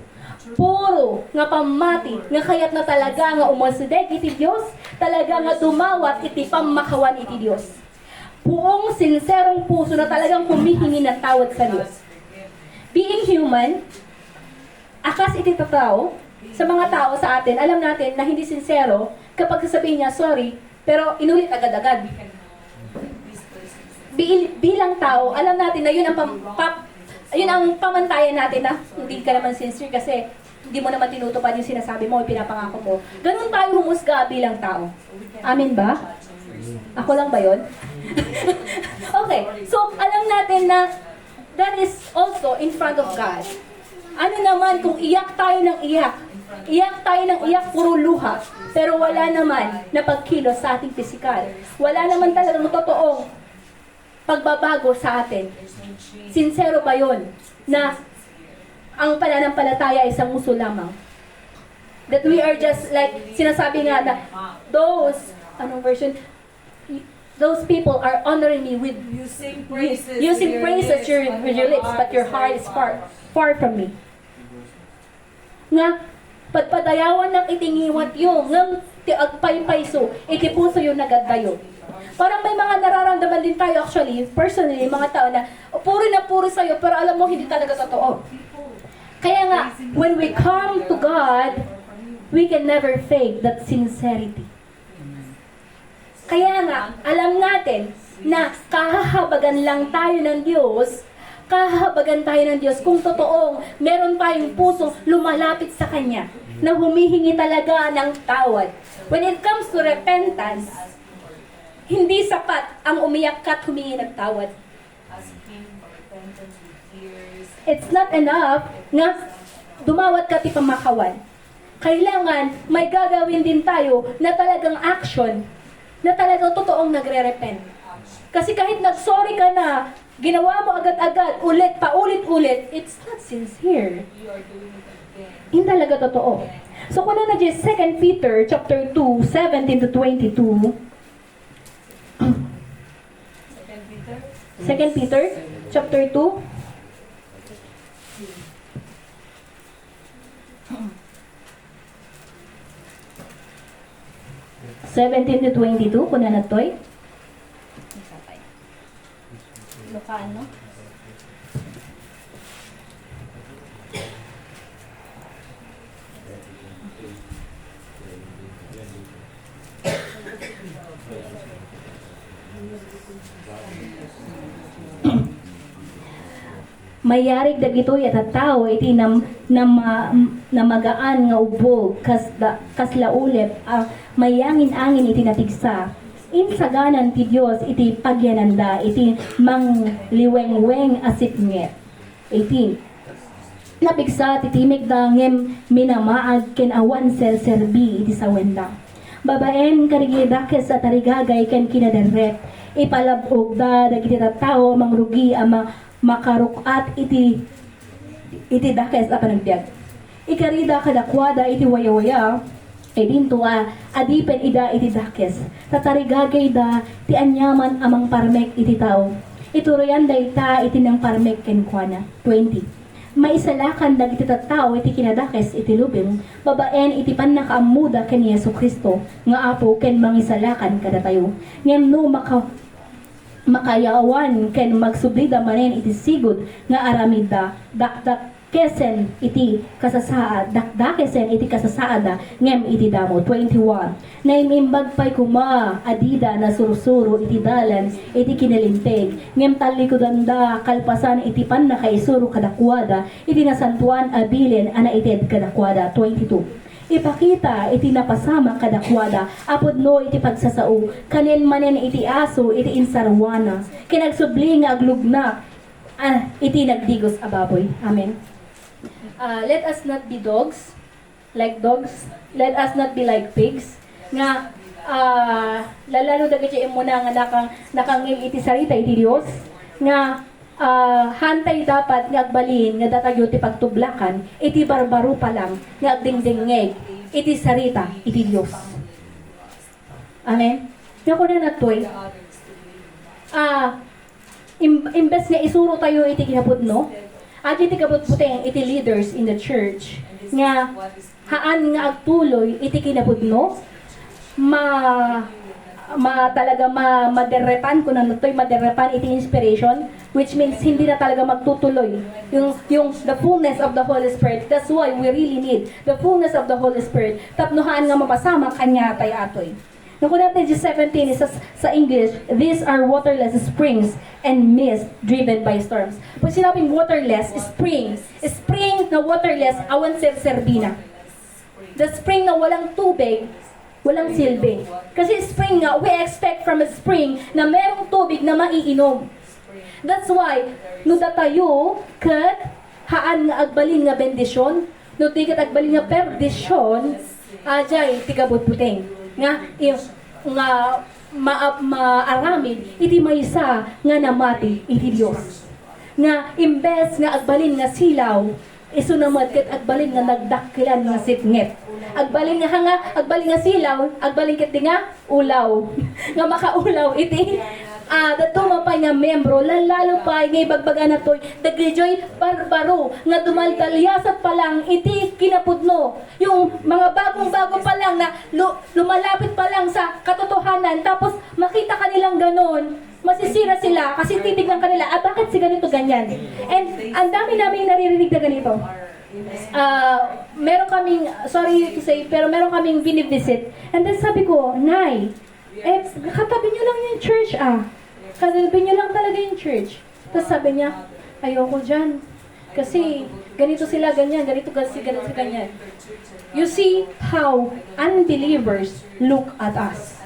puro nga pammati, nga kayat na talaga nga umasideg iti Dios, talaga nga dumawat iti pammakawan iti Dios. Buong sinserong puso na talagang humihingi ng tawad sa Dios. Being human, akas iti tao, sa mga tao sa atin, alam natin na hindi sincero kapag sasabihin niya, "Sorry," pero inulit agad-agad. Bil-, bilang tao, alam natin na yun ang pam-, pap-, yun ang pamantayan natin na hindi ka naman sincere kasi hindi mo naman tinutupad yung sinasabi mo, pinapangako mo. Ganun tayo humusga bilang tao. Amen ba? Ako lang ba yun? Okay, so alam natin na that is also in front of God. Ano naman kung iyak tayo ng iyak? Iyak tayo ng iyak, puro luha. Pero wala naman na pagkilos sa ating pisikal. Wala naman talagang totoong pagbabago sa atin. Sincero ba yun na ang pananampalataya ay sanguso lamang? That we are just like, sinasabi nga na, those, anong version? Those people are honoring me with Using praises, using with your praises lips, your, on with your lips, but your heart is far, far from me. Nga, pagpadayawan lang iti ngiwatyo, ngem ti agpaypayso, iti pusoyo nagaddayo. Parang may mga nararamdaman din tayo actually, personally, mga tao na, "Oh, puri na puri sa'yo, pero alam mo, hindi talaga totoo." Kaya nga, when we come to God, we can never fake that sincerity. Kaya nga, alam natin na kahahabagan lang tayo ng Diyos, kahahabagan tayo ng Diyos kung totoong meron tayong pusong lumalapit sa Kanya, na humihingi talaga ng tawad. When it comes to repentance, hindi sapat ang umiyak ka at humingi ng tawad. It's not enough nga dumawat ka ti pamakawan. Kailangan may gagawin din tayo na talagang action, na talagang totoong nagre-repent. Kasi kahit nag-sorry ka na, ginawa mo agad-agad, ulit, paulit-ulit, it's not sincere. Hindi talaga totoo. So, kung ano na dyan, Second Peter chapter two, seventeen to twenty-two, Second Peter chapter two. Seventeen to twenty-two, kuna na toy. Lukaan, no? Mayarig dagitoy a tattao iti nam-, nama-, namagaan nga ubbog, kas-, da-, kasla ulep a mayangin-angin iti napigsa. Insaganan ti Dios iti pagyananda iti mangliwengweng a sipnget. Eighteen. Napigsa ti timekda ngem minamaag ken awan serserbi iti sawenda. Babaen kadagiti dakes a tarigagay ken kinaderrep, ipalab-ogda dagiti tattao a mangrugi a ma-, makaruk-at iti, iti dakes a panagbiag. Ikarida kadakuada iti wayawaya, idinto a adipen ida iti dakes, ta tarigagayda ti aniaman a mangparmek iti tao. Ituroyan dayta iti nangparmek kenkuana. Twenty. Maisalakan dagiti tattao iti kinadakes iti lubong babaen iti pannakaammoda ken ni Jesu-Cristo nga Apo ken Mangisalakan kadatayo. Ngem no maka-, makayaawan ken magsublida manen iti sigud nga aramidda, dakdak-, kesen iti kasasaad, dakdakesen iti kasasaada ngem iti damo. Twenty-one. Naim-imbag pay koma a dida nasursuro iti dalan iti kinalinteg, ngem tallikudanda kalpasan iti pannakaisuro kadakuada iti nasantoan a bilin a naited kadakuada. Twenty-two. Ipakita iti napasamak kadakuada a pudno iti pagsasao, kanen manen iti aso iti insaruana, ken agsubli nga aglugnak, ah, iti nagdigos a baboy. Amen. Ah, let us not be dogs, like dogs. Let us not be like pigs. Nga, ah, lalalo dagiti immuna nga nakang-, nakangngeg iti sarita iti Dios, nga, ah, haantay dapat nga agbalin nga datayo ti pagtublakan iti barbaro pa lang nga agdengdengngeg iti sarita iti Dios. Amen. Nga kuna natoy, ah, im-, imbes nga isuro tayo iti kinapudno, adi ti kabutbuteng iti leaders in the church nga haan nga agtuloy iti kinapudno, ma-, ma-, talaga ma-, maderrepan, kuna natoy, maderrepan iti inspiration, which means hindi na talaga magtutuloy yung, yung the fullness of the Holy Spirit. That's why we really need the fullness of the Holy Spirit. Tapno haan nga mapasamak kaniatayo atoy. Nakulat ni seventeen is sa, sa English, "These are waterless springs and mist driven by storms." Pag sinabing waterless, spring, spring na waterless, awan serserbina. The spring na walang tubig, walang silbi. Kasi spring nga, we expect from a spring na merong tubig na maiinom. That's why, no datayo, ket haan nga agbalin nga bendisyon, no di ket agbalin nga perdisyon, ajay ti kabutbuteng nga, i-, nga ma-, maaramid iti maysa nga namati iti Dios. Nga imbes nga agbalin nga silaw, Isuna met ket agbalin nga nagdakkelan nga sipnget. Agbalin nga hanga, agbalin nga silaw, agbalin ket di nga ulaw. Nga makaulaw iti, ah, dadduma pay nga miyembro, lalo pay nga ibagbagana toy, dagitoy barbaro nga dumaldaliasat pa lang iti kinapudno. Yung mga bagong-bago pa lang na lu-, lumalapit pa lang sa katotohanan, tapos makita ka nilang ganon, masisira sila kasi titignan ka nila, "Ah, bakit si ganito ganyan?" And ang dami namin naririnig na ganito. Ah, meron kaming, sorry to say, pero meron kaming binivisit. And then sabi ko, "Nay, eh, katabi niyo lang yung church, ah. Katabi niyo lang talaga yung church." Tapos sabi niya, "Ayoko dyan. Kasi ganito sila, ganyan, ganito, kasi ganito, ganyan." You see how unbelievers look at us.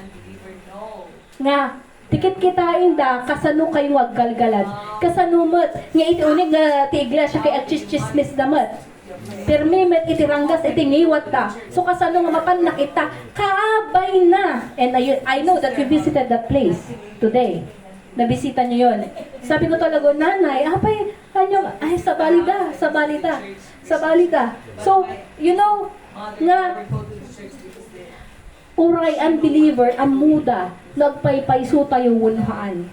Nga, tikit kita inda, kasano kayo aggalgalad? Kasano met nga iti uneg nga ti iglesia kay agchischismis da met? Pirmi met iti ranggas iti ngiwat da. So, kasano nga mapan nakita? Kaabay na. And I, I know that you visited that place today. Nabisita niyo yun. Sabi ko talaga, "Nanay, apay, kanyo, ay, sabali da, sabali da, sabali da." So, you know, nga, uray unbeliever, ammoda, no agpaypayso tayo wenno haan.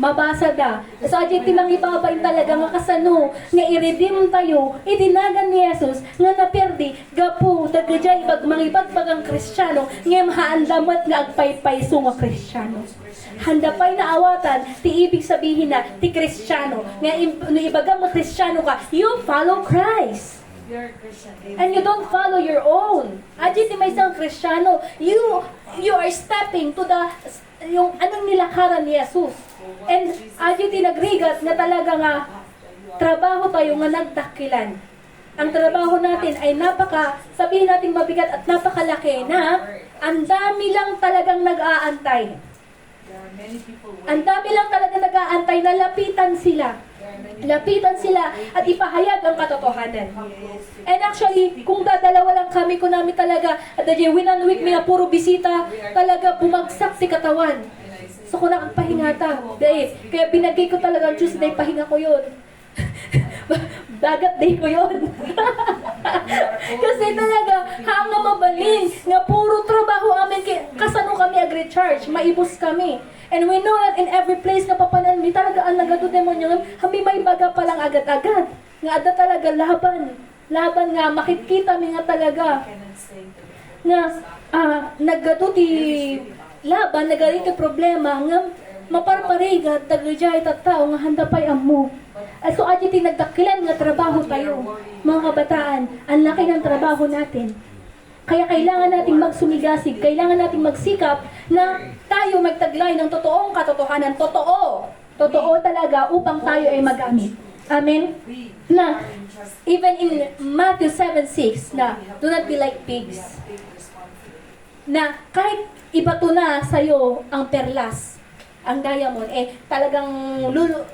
Mabasa da. So, adi ti mangibabain talaga nga kasano nga i-redeem tayo iti nagan ni Jesus nga naperdi gapu dagiti ibag-, mangibagbagang Kristiano ngem haanda met nga agpaypayso nga Kristiano. Handa pay naawatan ti ibig sabihin na ti Kristiano. Nga im-, no ibagam nga Kristiano ka, you follow Christ. And you don't follow your own. Adi ti maysa nga Kristiano, you, you are stepping to the, yung anong nilakaran ni Jesus. And adi ti nagrigat nga talaga nga trabaho tayo nga nagdakkelan. Ang trabaho natin ay napaka, sabihin natin mabigat at napakalaki na ang dami lang talagang nag-aantay. Ang dami lang talaga nag-aantay na lapitan sila. Lapitan sila at ipahayag ang katotohanan. And actually, kung dadalawa lang kami, kunami talaga, at the day, win and week, may puro bisita, talaga bumagsak ti katawan. So, kung nakagpahingata, dahil, kaya binagay ko talaga ang Tuesday, pahinga ko yun. Dagat day ko yun. Kasi talaga, haan nga mabalin, nga puro trabaho amin, kay, kasano kami ag-recharge, maibus kami. And we know that in every place nga papanan mi, talaga ang nagadu demonyo, kami may baga palang agad-agad. Nga adda talaga laban. Laban nga, makitkita mi nga talaga. Nga, ah, nagadu ti laban, nagadu ti problema, nga maparparigat, dagiti tattao nga handa pay ammo. Ah, so, adi ti nagdakkelan nga trabaho tayo, mga kabataan, ang laki ng trabaho natin. Kaya kailangan nating magsumigasig, kailangan nating magsikap na tayo magtaglay ng totoong katotohanan. Totoo. Totoo talaga upang tayo ay magamit. Amen? Na, even in Matthew seven six, na, "Do not be like pigs." Na kahit ibato na sa'yo ang perlas, ang diamond, eh, talagang lulu-,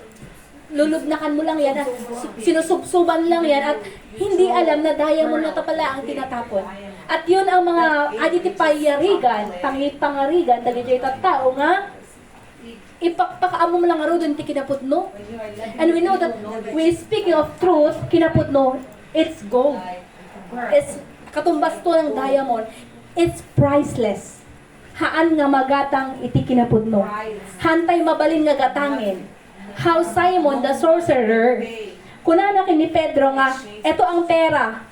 lulubnakan mo lang yan, at su-, sinusubsuban lang yan, at hindi alam na diamond na ta pala ang tinatapon. At yun ang mga adi ti payarigan, pangi-, pangarigan, dagiti tattao nga ipakpakaammo lang ngaruden ti kinapudno. And we know that we, speaking of truth, kinapudno, it's gold. It's katumbas to ng diamond. It's priceless. Haan nga magatang iti kinapudno. Hantay mabalin nga gatangen. How Simon the sorcerer, kunana ken ni Pedro nga, "Eto ang pera.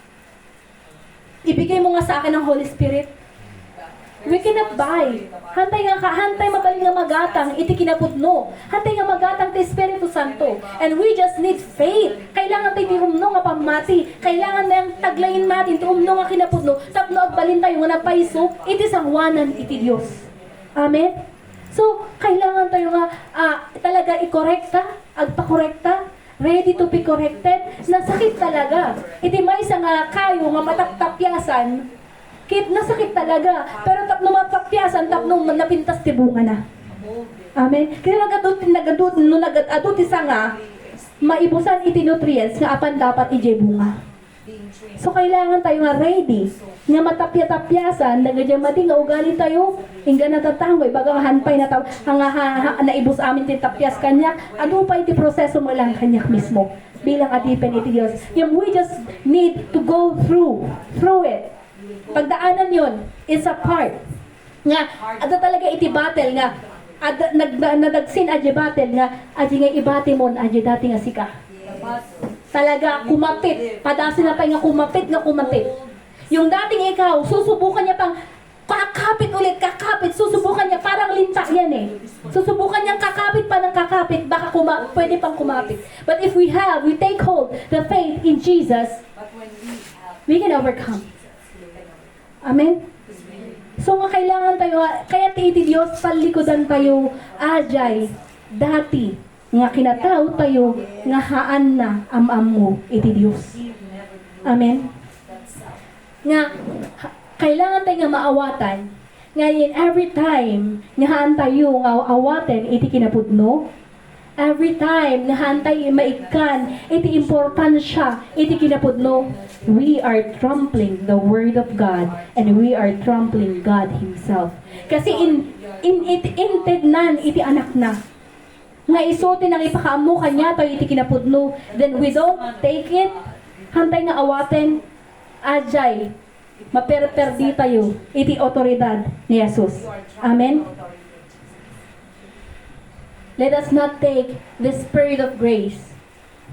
Ibigay mo nga sa akin ang Holy Spirit." We cannot buy. Hantay nga ka, hantay mabalin nga magatang iti kinapudno. Hantay nga magatang ti Espiritu Santo. And we just need faith. Kailangan tayo ti umno nga pammati. Kailangan na yung taglayin natin ti umno nga kinapudno tapno agbalin tayo nga napaiso iti sanguanan iti Dios. Amen? So, kailangan tayo nga, ah, talaga ikorekta, agpakorekta, ready to be corrected. Nasakit talaga. Iti maysa nga kayo nga mataptapiasan, kit nasakit talaga. Pero tapno mataptapiasan, tapno napintas ti bunga na. Amen. Kaya nagadu-, nagadu-, no nagadu ti sanga, maibusan iti nutrients nga apan dapat ijay bunga. So, kailangan tayo nga ready, nga matapya-tapyasan dagiti madi nga ugali tayo, inggana tatango, ibaga nga han pay nataw-, nga ha, ha, naibus amin ti tapyas kaniak, adu pay ti proseso mo lang kaniak mismo, bilang adipen iti Dios. Ngem we just need to go through, through it. Pagdaanan yon, it's a part. Nga, adda talaga iti battle nga, adda, nag-, na-, nadagsin a di battle nga, adi nga ibati mon, adi dati nga sika. Talaga, kumapit. Padasi na pay nga kumapit, nga kumapit. Yung dating ikaw, susubukan niya pang kakapit ulit, kakapit, susubukan niya, parang linta yan eh. Susubukan niyang kakapit pa ng kakapit, baka kuma-, pwede pang kumapit. But if we have, we take hold the faith in Jesus, we can overcome. Amen? So nga kailangan tayo, kaya ti iti Dios, palikudan tayo, ajay, dati, nga kinatao tayo, nga haan na am-ammo iti Dios. Amen? Nga, ha-, kailangan tayo nga maawatan, nga in every time, nga haan tayo nga awaten iti kinapudno, every time nga haan tayo maikkan iti importansya iti kinapudno, we are trampling the Word of God and we are trampling God Himself. Kasi in, in, it, intednan iti Anak na. Nga isu ti nangipakaammo kaniatayo iti kinapudno, then we don't take it, haan tayo nga awaten, ajay, maperperdi tayo iti otoridad ni Jesus. Amen? Let us not take the spirit of grace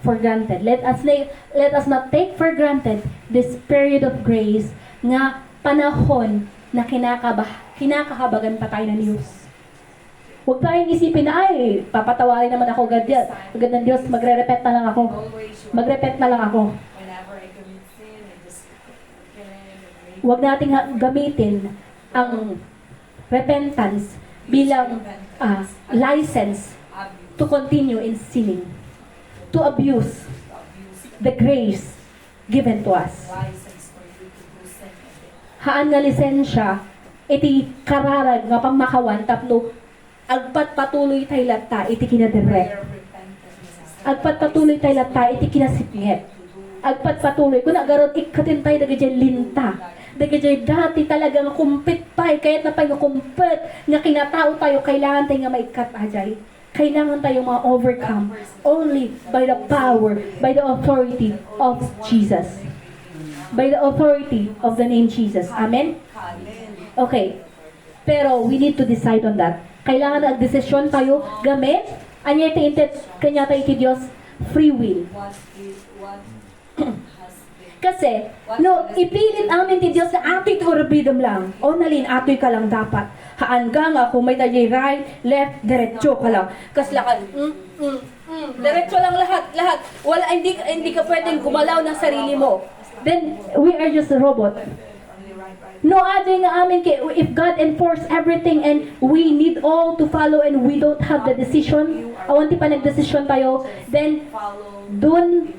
for granted. Let us na-, let us not take for granted this period of grace nga panahon na kinakaba-, kinakahabagan pa tayo ng Diyos. Huwag tayong isipin na, "Ay, papatawarin naman ako agad yan. Agad ng Diyos, magre-repent na lang ako. Magre-repent na lang ako." Huwag nating ha-, gamitin ang repentance bilang, ah, license to continue in sinning, to abuse the grace given to us. Haan nga lisensya iti kararag nga pammakawan tapno agpatpatuloy tayo latta iti kinaderrep. Agpatpatuloy tayo latta iti kinasipnget. Agpatpatuloy. Kuna, garud, ikkaten tayo dagiti linta. Dagiti dati talaga nga kumpet pay, kayatna pay nga kumpet, nga kinatao tayo, kailangan tayo nga maikkat ajay. Kailangan tayo ma-overcome only by the power, by the authority of Jesus. By the authority of the name Jesus. Amen? Okay. Pero we need to decide on that. Kailangan agdesisyon tayo, gamin, ania ti inted kaniatayo iti Dios, free will. Kasi, no, ipilit amin ti Dios nga atoy ti urabidem lang. O, nalin, atoy ka lang dapat. Haan ka nga, kung may tayo right, left, diretso ka lang. Kasla ka, mm, mm, mm, diretso lang lahat, lahat. Wala, hindi, hindi ka pwedeng gumalaw ng sarili mo. Then, we are just a robot. No, adi nga amin kay, if God enforce everything and we need all to follow and we don't have the decision, awan ti panagdesisyon tayo, then, dun,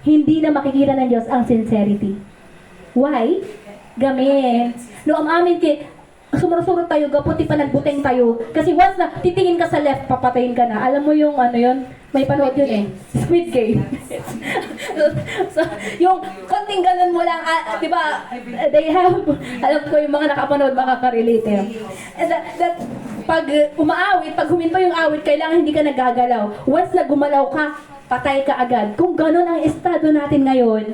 hindi na makikita ng Diyos ang sincerity. Why? Gamin. No, am-amin kay, sumursurot tayo, gapu ti panagbuteng tayo. Kasi once na, titingin ka sa left, papatayin ka na. Alam mo yung ano yun? May panood yun eh. Squid Game. So, yung konting ganun mo lang, ah, di ba, they have, alam ko yung mga nakapanood, makaka-relate eh. And that, that, pag uh, umaawit, pag huminto yung awit, kailangan hindi ka nagagalaw. Once na gumalaw ka, patay ka agad. Kung ganun ang estado natin ngayon,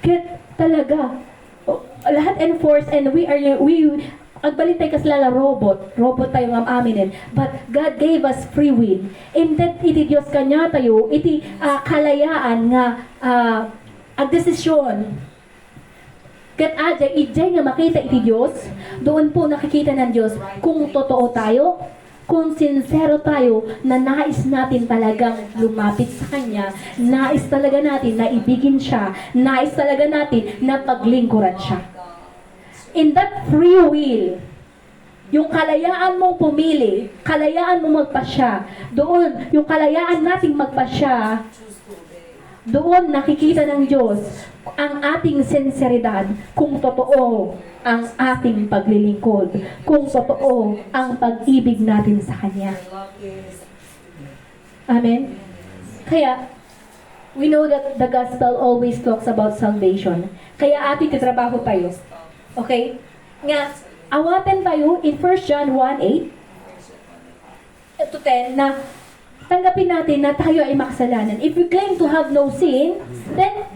kaya talaga, o, lahat enforced and we are, we, agbalik tayo kasla la robot, robot tayo nga aminen. But God gave us free will. And that iti Dios kaniatayo, iti ah, kalayaan nga ah, agdesisyon. Ket ajay, idiay nga makita iti Dios, doon po nakikita ng Dios kung totoo tayo, kung sincero tayo na nais natin talagang lumapit sa Kanya, nais talaga natin na ibigin Siya, nais talaga natin na paglingkuran Siya. In that free will, yung kalayaan mong pumili, kalayaan mong magpasya, doon, yung kalayaan nating magpasya, doon nakikita ng Diyos ang ating sinseridad, kung totoo ang ating paglilingkod, kung totoo ang pag-ibig natin sa Kanya. Amen? Kaya, We know that the gospel always talks about salvation. Kaya ato iti trabaho tayo. Okay? Nga, awaten tayo in First John one eight to ten na tanggapin natin na tayo ay makasalanan. If we claim to have no sin, then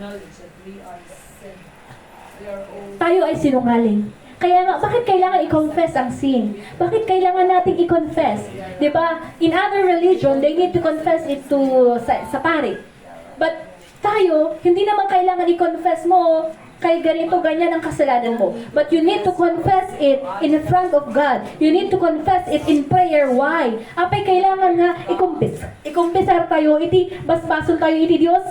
tayo ay sinungaling. Kaya nga, bakit kailangan i-confess ang sin? Bakit kailangan nating i-confess? Di ba? In other religion, they need to confess it to sa, sa pari. But tayo, hindi naman kailangan i-confess mo kay ganito, ganyan ang kasalanan mo. But you need to confess it in front of God. You need to confess it in prayer. Why? Apay kailangan nga i-confess. I-confessar tayo, iti basbason tayo iti Dios.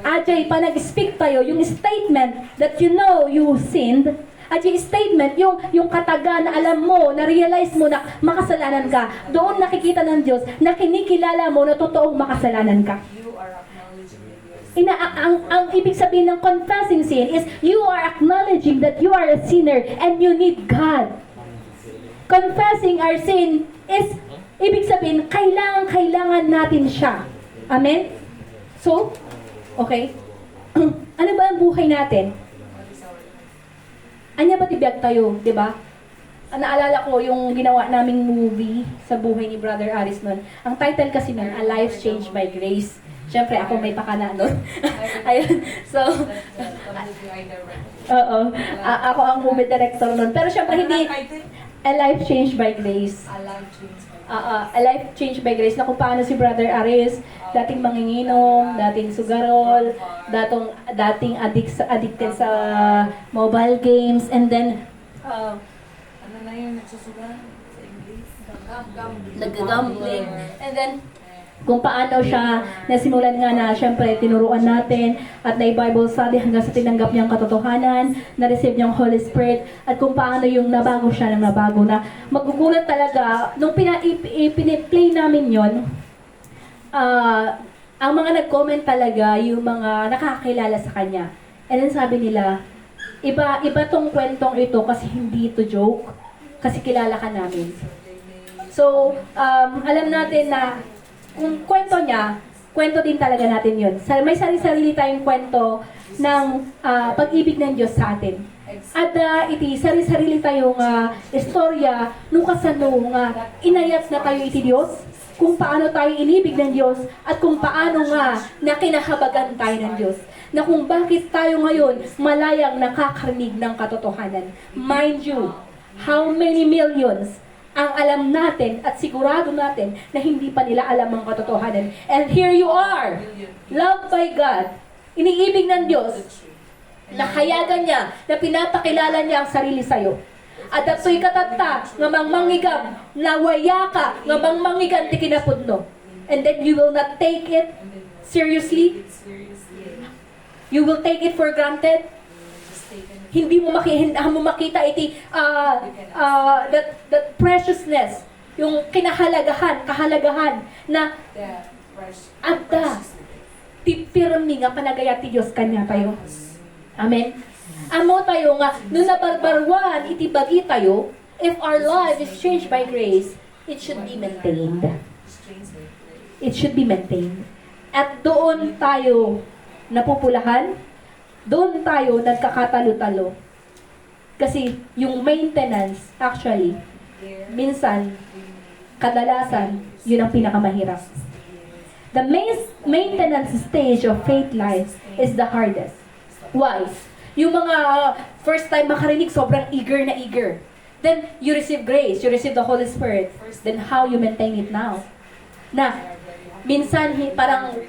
Ajay pa nag-speak tayo, yung statement that you know you sinned, ajay statement, yung, yung kataga na alam mo, na-realize mo na makasalanan ka. Doon nakikita ng Dios na kinikilala mo na totoong makasalanan ka. Ina, ang, ang ibig sabihin ng confessing sin is you are acknowledging that you are a sinner and you need God. Confessing our sin is, ibig sabihin, kailangan, kailangan natin siya. Amen? So, okay. Ano ba ang buhay natin? Anya ba ti biag tayo, di ba? Ah, naalala ko yung ginawa naming movie sa buhay ni Brother Aris nun. Ang title kasi nun, A Life Changed by Grace. Siyempre, ako may pakana nun. Ayun. So, oo. A- ako ang movie director nun. Pero siyempre, hindi A Life Changed by Grace. Ah, ah, A Life Changed by Grace na kung paano si Brother Aris, dating manginginom, dating sugarol, datong, dating adik sa, addicted sa mobile games, and then, ah, Ano na yun? Nagsusugal sa English? Nag-gambling. And then, kung paano siya nasimulan nga na, syempre, tinuruan natin at na-Bible study hanggang sa tinanggap niyang katotohanan, na-receive niyang Holy Spirit, at kung paano yung nabago siya nang nabago na. Magugulat talaga, nung pina, ip, ip, play namin yon, ah, ang mga nag-comment talaga, yung mga nakakilala sa kanya. And then sabi nila, iba, iba tong kwentong ito kasi hindi ito joke, kasi kilala ka namin. So, um, alam natin na kung kwento niya, kwento din talaga natin yun. Sa, may sarili-sarili tayong kwento ng ah, pag-ibig ng Diyos sa atin. Adda iti sarili-sarili tayo nga istorya no kasano nga inayat na tayo iti Dios, kung paano tayo inibig ng Diyos, at kung paano nga nakinahabagan tayo ng Diyos, na kung bakit tayo ngayon malayang nakakarinig ng katotohanan. Mind you, how many millions ang alam natin at sigurado natin na hindi pa nila alam ang katotohanan. And here you are, loved by God, iniibig ng Diyos, nahayagan niya, na pinapakilala niya ang sarili sa'yo. At datoy katatta nga mangmangngigan, nawaya ka nga mangmangngigan ti kinapudno. And then you will not take it seriously. You will take it for granted. Hindi mo maki, hindi mo makita iti uh, uh, that, that preciousness, yung kinahalagahan, kahalagahan na adda ti pirmi nga panagayat ti Dios kaniatayo. Amen. Ammo tayo nga no nabarbaruan iti bagi tayo, if our life is changed by grace, it should be maintained. It should be maintained. At doon tayo napupulahan, doon tayo nagkakatalo-talo. Kasi yung maintenance, actually, minsan, kadalasan, yun ang pinakamahirap. The main maintenance stage of faith life is the hardest. Why? Yung mga uh, first time makarinig, sobrang eager na eager. Then, you receive grace, you receive the Holy Spirit. Then, how you maintain it now? Na, minsan, parang,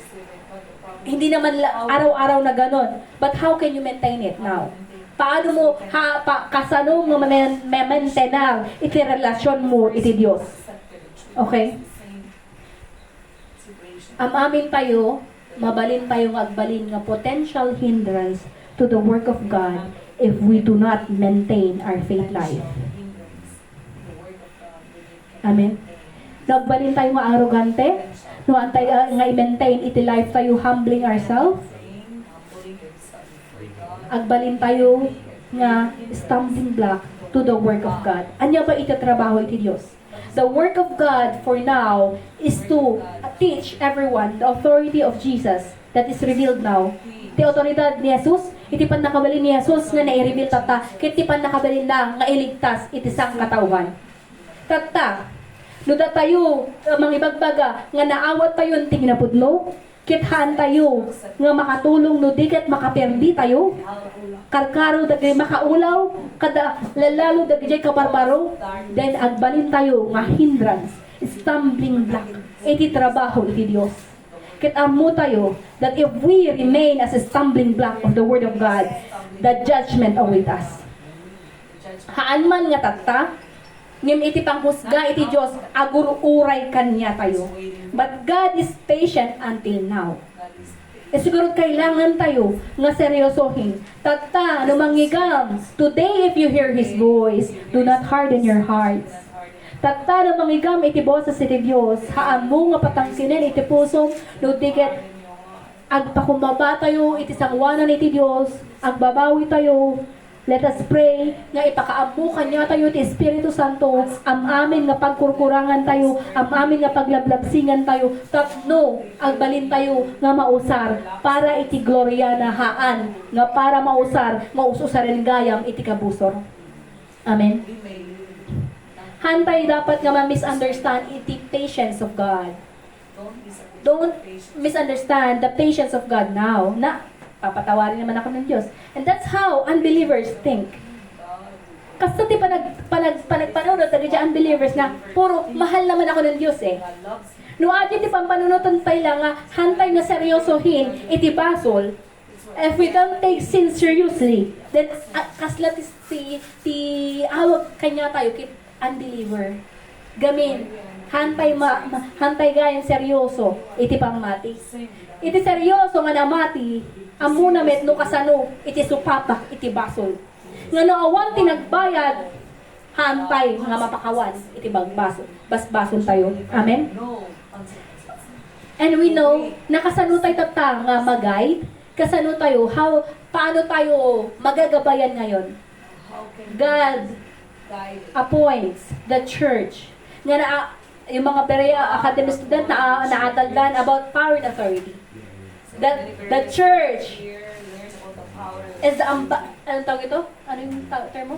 hindi naman araw-araw na ganon. But how can you maintain it now? Paano mo, ha, pa, kasano mo ma-maintain iti relasyon mo iti Dios? Okay? Am-amin tayo, mabalin tayo nga agbalin nga potential hindrance to the work of God if we do not maintain our faith life. Amen. No agbalin tayo nga arrogante, no antay uh, nga i-maintain iti life tayo humbling ourselves, agbalin tayo nga stumbling block to the work of God. Anya ba iti trabaho iti Dios? The work of God for now is to teach everyone the authority of Jesus. that is revealed now. Ti awtoridad ni Jesus, iti pannakabalin ni Jesus nga naireveal tatta, ket ti pannakabalinna nga iligtas iti sangkataoan. Tatta, no datayo, uh, mangibagbaga nga naawattayon ti kinapudno, ket haantayo nga makatulong no di ket makaperditayo. Karkaro dagiti makaulaw, kada lallalo dagiti kabarbaro, then agbalintayo nga hindrance, stumbling block, iti trabaho iti Dios. Ket ammotayo that if we remain as a stumbling block of the Word of God, the judgment await us. Haan man nga tatta, ngem iti panghusga iti Dios, agur-uray kaniatayo. But God is patient until now. Isu garud kailangan tayo nga seryosohin. Tatta, no mangngegam, today if you hear His voice, do not harden your hearts. Tatta, no mangngegam iti boses iti Dios, haanmo nga patangkenen iti pusom, no di ket agpakumbabatayo iti sangoanan iti Dios, agbabawitayo. Let us pray nga ipakaammo kaniatayo ti Espiritu Santo, am-amin nga pagkurkurangantayo, am-amin nga paglablabsingantayo, tapno agbalintayo nga mausar para iti gloriana, haan nga para mausar nga us-usaren gayam iti kabusor. Amen. Haantayo dapat nga ma-misunderstand iti patience of God. Don't misunderstand the patience of God now. Na, papatawarin naman ako ng Diyos. And that's how unbelievers think. Kasta ti panag-, panag-, panagpanunot dagiti unbelievers nga puro mahal naman ako ng Diyos eh. No adi ti pampanunotan tayo lang nga haantayo nga seryosohin iti basol, if we don't take sin seriously, then, ah, kasla ti, ti, ti awag kaniatayo ket unbeliever. Gamin, haantayo ma-, ma-, haantayo gayam seryoso iti pammati. Iti seryoso nga namati, ammona met no kasano iti supapak iti basol. Nga no awan ti nagbayad, haantayo nga mapakawan iti bagbasol, basbasoltayo. Amen? And we know, nakasano tayo tatta nga mag-guide, kasano tayo, how, paano tayo magagabayan ngayon? God appoints the church. Nga na, yung mga Berea Academy student na, naataldan about power and authority. That the church is the amba-, anong tawag ito? Ano yung ta-, term mo?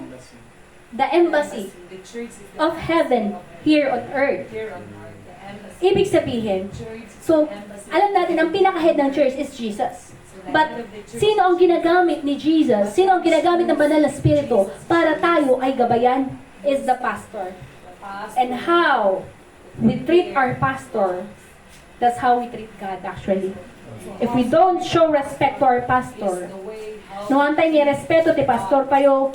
The embassy of heaven here on earth. Ibig sabihin, so, alam natin, ang pinaka-head ng church is Jesus. But, sino ang ginagamit ni Jesus? Sino ang ginagamit ng Banal na Espiritu para tayo ay gabayan? Is the pastor. And how we treat our pastor, that's how we treat God, actually. If we don't show respect to our pastor, no, haantayo nga irespeto ti pastor tayo,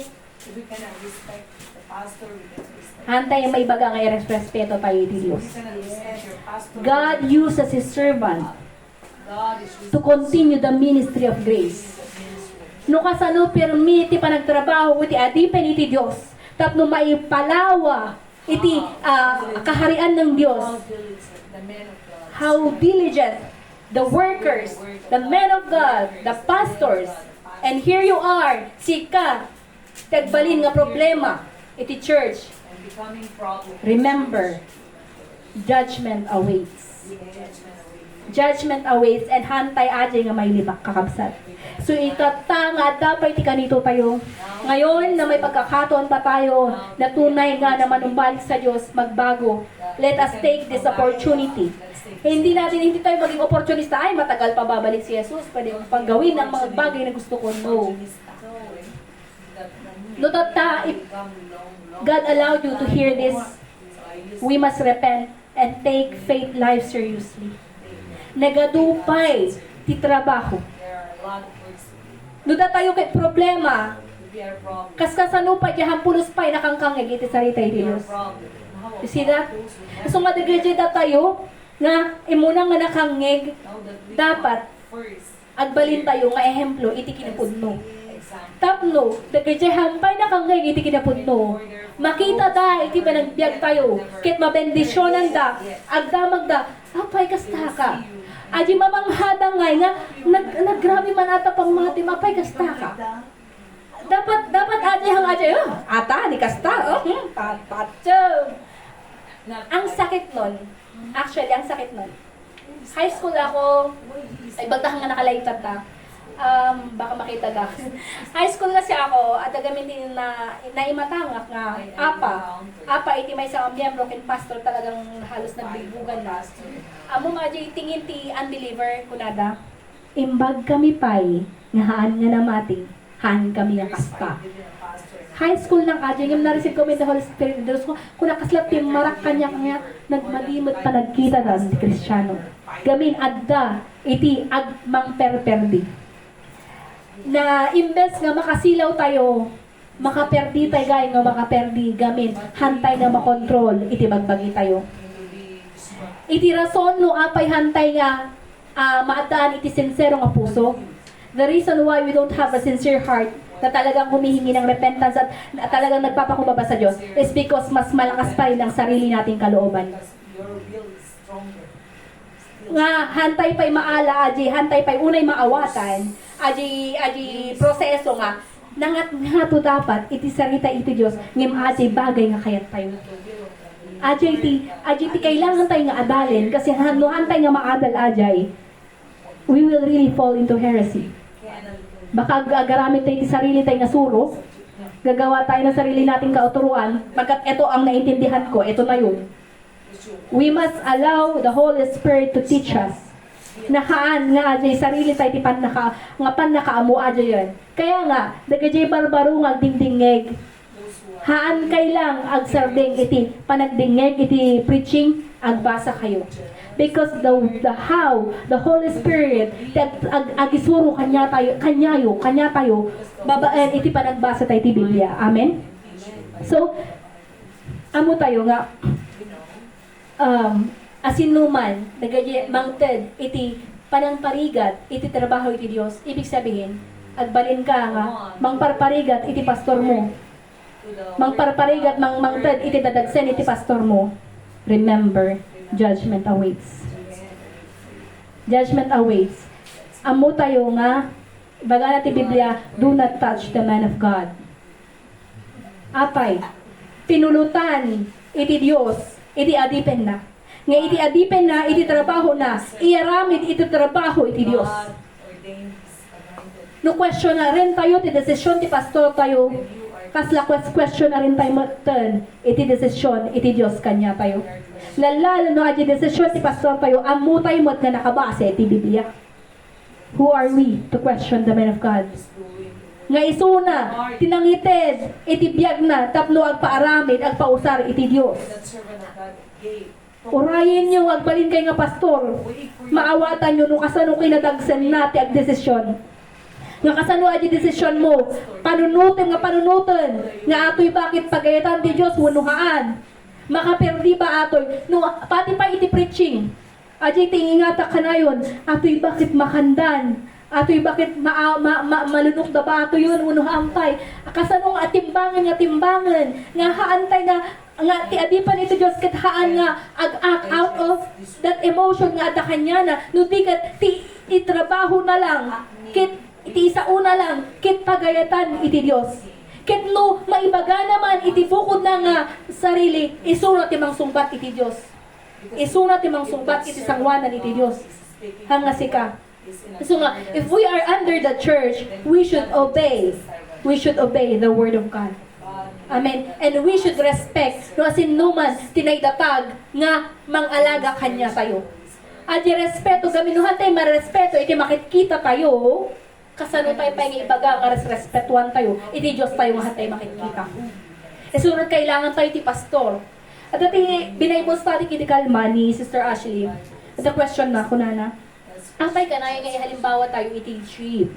haantayo nga maibaga nga irespeto tayo iti Dios. God uses His servant to continue the ministry of grace. No kasano pirmi ti panagtrabaho iti adipen iti Dios tapno maipalawa iti, ah, kaharian ng Dios. How diligent the workers, the men of God, the pastors. And here you are, sika, ti agbalin nga problema iti church. Remember, judgment awaits. Judgment awaits, and haantayo adi nga mailibak, kakabsat. So, itatta nga adda pay ti kanito tayo. Ngayon na may pagkakataon pa tayo na tunay nga na manumbalik sa Diyos, magbago. Let us take this opportunity. Hindi natin, hindi tayo maging oportunista, "Ay, matagal pa babalik si Jesus, pwede kong pang gawin ang mga bagay na gusto ko." No. No, tatta, if God allowed you to hear this, we must repent and take faith life seriously. Nagadu pay ti trabaho. No datayo ket problema, kaskasano pay, diay hampulos pay nakangkangngeg iti sarita iti Dios. You see that? Isu nga dagiti datayo nga immuna nga nakangngeg, dapat agbalintayo nga ehemplo iti kinapudno. Tapno, dagiti haantayo nakangngeg iti kinapudno, makitada iti panagbiagtayo, ket mabendisionanda, agdamagda, "Apay, kastaka?" Adi mamanghada ngay nga, nag-, naggrabe man ata pammatim, "Apay, kastaka?" Dapat, dapat adi ang adi, "Oh, ata, ni kasta, oh, hmm, pa-, patso." Ang sakit nun, actually, ang sakit nun, High school ako, ay, baltahan nga nakalaipatan ta. Um, baka makita da. High school kasi ako, at gamin din na, naimatangak nga apa. Apa, iti maysa nga miyembro ken pastor talagang halos nagbigbugan na. Amo nga, di tingin ti unbeliever, kunada. Imbag kami pay, nga haan nga namati, haan kami nga kasta. High school lang, aja, ngem na-receive ko may the Holy Spirit, Diyos ko, kuna kasla ti marak kanya, kanya, nagmalimet pa nagkita da ti Kristiano. Gamin adda, iti agmangperperdi. Na imbes nga makasilaw tayo, makaperdi tayo, gay, nga makaperdi, gamin, hantay nga makontrol, iti bagbagi tayo. Iti rason no apay hantay nga ah, maaddaan iti sinsero nga puso. The reason why we don't have a sincere heart na talagang humihingi ng repentance at na talagang nagpapakumbaba sa Diyos is because mas malakas pa rin ang sarili nating kalooban. Nga hantay pa'y maala, aji, hantay pa'y unay maawatan, aji, aji proseso nga nangat-ngato dapat iti sarita iti Dios, ngem adi bagay nga kayat tayo. Adi ti, adi ti kailangan tayo nga adalen, kasi han-, no hantay nga maadal adi, we will really fall into heresy. Baka ag-, agaramid tayo ti sarili tayo nga suro, gagawa tayo ng sarili nating kauturuan, pagkat ito ang naintindihan ko, ito na yun. We must allow the Holy Spirit to teach us. Nahaan nga adjay sarili tayo ti pannaka-, nga pannakaammo adjayen. Kaya nga, dagajay barbaro nga agdingdingngeg. Haan kay lang agsardeng iti panagdingngeg iti preaching, agbasa kayo. Because the, the how, the Holy Spirit, ti ag-, ag-, agisuro kanya tayo, kanyayo, kanya tayo, babaen iti panagbasa tayo ti Biblia. Amen? So, ammo tayo nga, um, asinnuman, dagiti mangted iti panangparigat iti trabaho iti Dios, ibig sabihin, agbalin ka nga mangparparigat iti pastor mo. Mangparparigat, mang-, mangted iti dadagsen iti pastor mo. Remember, judgment awaits. Judgment awaits. Ammo tayo nga, bagana ti Biblia, "Do not touch the man of God." Apay, pinulotan iti Dios iti adipenna. Nga iti adipenna, iti trabahona, iyaramid iti trabaho iti Dios. No questionaren tayo ti desisyon ti pastor tayo, kasla ques-, questionaren tayo metten iti desisyon iti Dios kaniatayo. Lalo-lalo no adi desisyon ti pastor tayo, ammo tayo met nga nakabase iti Biblia. Who are we to question the man of God? Nga isuna ti nangited iti biagna tapno agpaaramid, agpausar iti Dios. Urayenyo nga agbalin kay nga pastor. Maawatanyo no kasano kinadagsenna ti agdesisyon. Nga kasano adi desisyon mo, panunotem nga panunoten, nga atoy bakit pagayatan ti Dios wenno haan. Makaperdi ba atoy? No, pati pa iti preaching. Adi ti ingatak kanayon, atoy bakit makandan? Atoy bakit ma-, ma-, ma-, malunok da ba atoyon wenno haan pay? Kasano nga atimbangen nga timbangen? Nga haan tay nga, nga ti adipen iti Dios ket haan nga ag-act out of that emotion nga adda kaniana. No di ket ti, ti trabaho na lang, ket ti isao na lang, ket pagayatan iti Dios. Ket no maibagana man iti bukodna nga sarili, isuna ti mangsungbat iti Dios. Isuna ti mangsungbat iti sangoanan iti Dios. Haan nga sika. So nga, if we are under the church, we should obey. We should obey the word of God. Amen. And we should respect no asinnuman ti naidatag nga mangalaga kaniatayo. Adi respeto, gamin no haan tay marespeto iti makitkita tayo, kasano tay pay nga ibaga nga res-, respetuan tayo iti Dios tayo nga haan tay makitkita? Isu ket kailangan tayo ti pastor. Adda ti Bible study idi kalma ni Sister Ashley. Adda question na, kunana, "Apay kanayon nga ihalimbawa tayo iti sheep?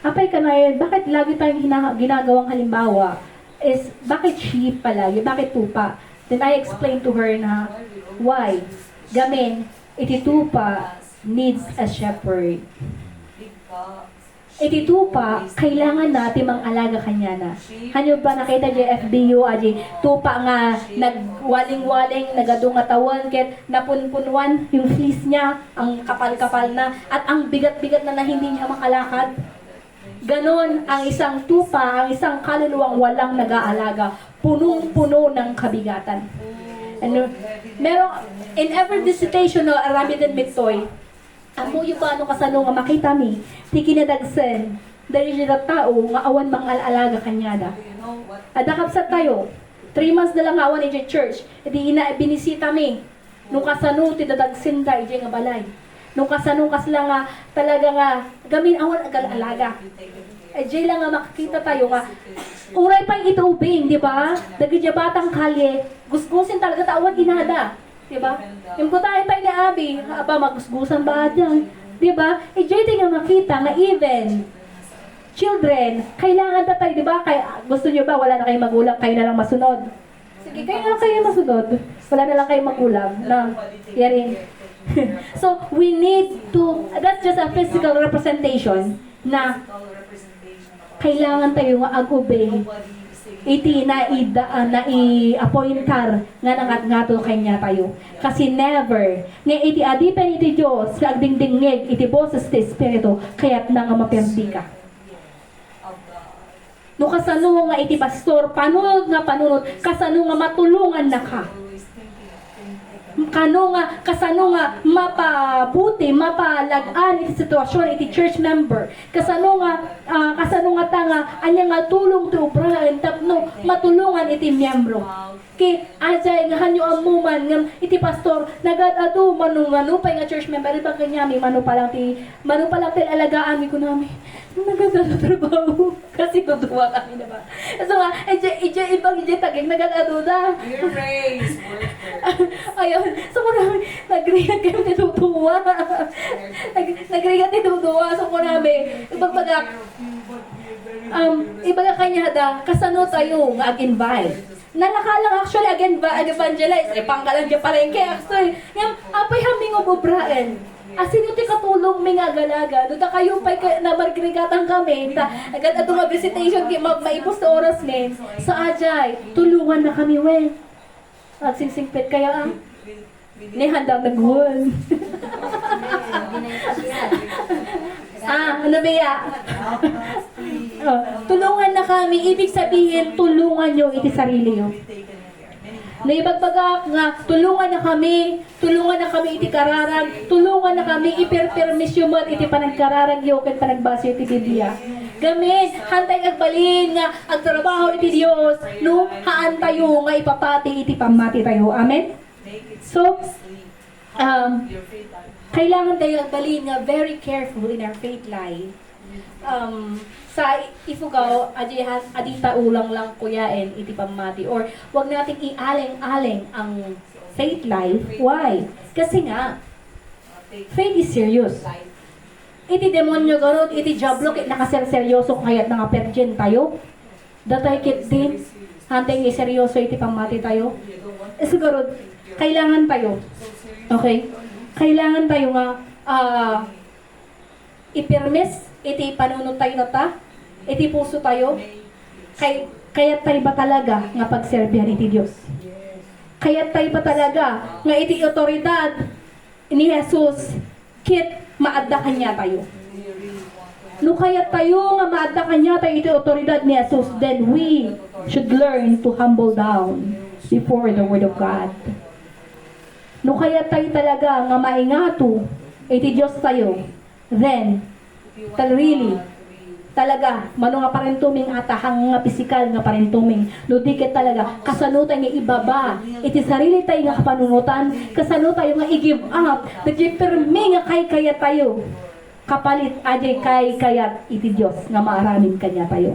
Apay kanayon, bakit lagi tayong hina-, ginagawang halimbawa is bakit sheep palagi? Bakit tupa?" Then I explained to her na why. Gamin, iti tupa needs a shepherd. Iti tupa, kailangan na ti mangalaga kaniana. Hanyo ba nakita di F B U, adi tupa nga nagwaling-waling, nagadu nga tawen, ket napunpunuan yung fleece niya, ang kapal-kapal na, at ang bigat-bigat na, na hindi niya makalakad? Ganon ang isang tupa, ang isang kaluluwang walang nag-aalaga, punong-puno ng kabigatan. Ano, meron, in every visitation, no, aramiden mi toy. Ammoyo ba no kasano nga makitami ti kinadagsen dagiti tattao nga awan mangal-alaga kaniada? Adda kabsat tayo, three months na lang nga awan idiay church, idi ina, binisitami no kasano ti dadagsenda idiay nga balay. No kasano kasla nga talaga nga gamin awan agal-alaga. Idiay lang nga makakita tayo nga uray pay iti ubing, di ba? Dagiti batang kalye, gusgusin talaga ta awan inada. Di ba? Yung kutayan tayo ni Abi, aba, magusgusan ba dyan? Di ba? Idiay tayo nga makita nga even children, kailangan ta tayo, di ba? Kay, gusto nyo ba, wala na kayong magulang, kayo na lang masunod. Sige, kayo na lang kayo masunod. Wala na lang kayong magulang. Na, yarin. So, we need to, that's just a physical representation na kailangan tayo nga ag-obey iti naida, ah, nai-appointar nga nangatngato kaniatayo. Kasi never nga iti adipen iti Dios nga agdingdingngeg iti boses ti Espiritu, kayatna nga maperdika. No kasano nga iti pastor, panunot nga panunot, kasano nga matulongannaka? Kano nga, kasano nga mapabuti, mapalag-an iti sitwasyon iti church member? Kasano nga, ah, kasano nga ta nga ania nga tulong ti obraen tapno matulongan iti miyembro? Ket, ajay, nga hanyo ammo man ngem iti pastor, nagad-ado, mano, mano pay nga church member, iba kaniami, mano pa lang ti, mano pa lang ti alagaanmi, kunami, nagad-ado trabaho. Kasi duduwa kami na ba? So nga, ije, ije, ibang ije taging nagad-ado da. Ayun. So, kunami, nagrigat kami ti duduwa. Nag-, nagrigat ti duduwa. So, kunami, ibagbaga, um, ibaga kaniada, kasano tayo nga ag-invite? Nalaka lang actually again ba, ag-evangelize, eh, pangkalan di palengke, actually. Ngem, apay hamin nga ubraen. Asino ti katulong mi nga agalaga? No, dakayo pay ka, namargrigatan kami, ta, agad ato nga visitation, di ma-, maipos ti oras mi. Sa ajay, tulongannakami, wen. Agsingsingpet kaya, ah. Ni handang nagwan. Ah, ano ba ya? Oh, tulongannakami, ibig sabihin, tulonganyo iti sariliyo. Naibagbagak nga, tulongannakami, tulongannakami iti kararag, tulongannakami, iperpermisyo met iti panagkararagyo ken panagbasa iti Biblia. Gamin, haantay agbalin nga agtrabaho iti Dios, no, haantayo nga ipapati iti pammatitayo. Amen? So, um, kailangan tayo agbalin nga very careful in our faith life. Um, sa ipugaw, adi han-, adi ta ulang lang kuyaen iti pammati, or wag nating ialing-aling ang faith life. Why? Kasi nga, faith is serious. Iti demonyo garud, iti diablo, ket nakaserseryoso kayat nga virgin tayo. Datay ketdi, haantay nga seryoso iti pammatitayo. Eh, siguro, kailangan tayo. Okay? Kailangan tayo nga, ah, ipirmes iti panunottayo tatta, iti pusotayo. Kay, kayat tayo ba talaga nga pagserbian iti Dios? Kayat tayo ba talaga nga iti otoridad ni Jesus, ket maadda kaniatayo. No kayat tayo nga maadda kaniatayo iti otoridad ni Jesus, then we should learn to humble down before the Word of God. No kayat tayo talaga nga maingato iti Dios tayo, then, tal-, really, talaga, mano nga parentuming atahang nga pisikal nga parentuming, no di ket talaga, kasano tayo nga ibaba iti sarili tayo nga kapanunotan, kasano tayo nga i-give up dagiti permi nga kaykayat tayo, kapalit, ajay kaykayat iti Dios nga maaramin kaniatayo.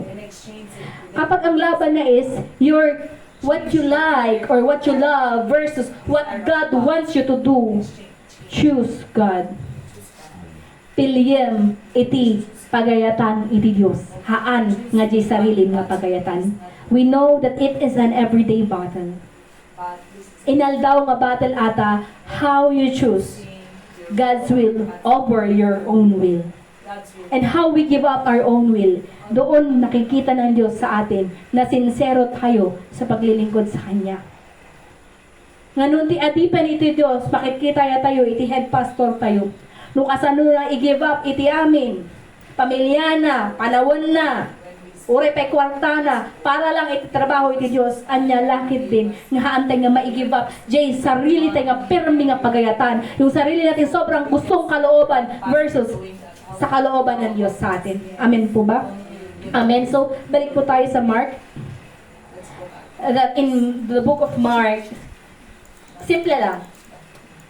Kapag ang laban na is your, what you like or what you love versus what God wants you to do, choose God. Piliem iti pagayatan iti Dios, haan nga di sarilim nga pagayatan. We know that it is an everyday battle. Inaldaw nga battle ata, how you choose God's will over your own will. And how we give up our own will. Doon nakikita ng Diyos sa atin na sinsero tayo sa paglilingkod sa Kanya. Nganong ti adipen iti Dios, makikita tayo iti head pastor tayo. No kasano na i-give up iti amin, pamilyana, panawenna, Uray pay kuartana, para lang iti trabaho iti Dios, ania la ketdin nga haantay nga mai-give up jay sarili tay nga permi nga pagayatan, yung sarili natin sobrang gustong kalooban versus sa kalooban ng Dios sa atin. Amen po ba? Amen. So, balik po tayo sa Mark. That in the book of Mark, simple lang.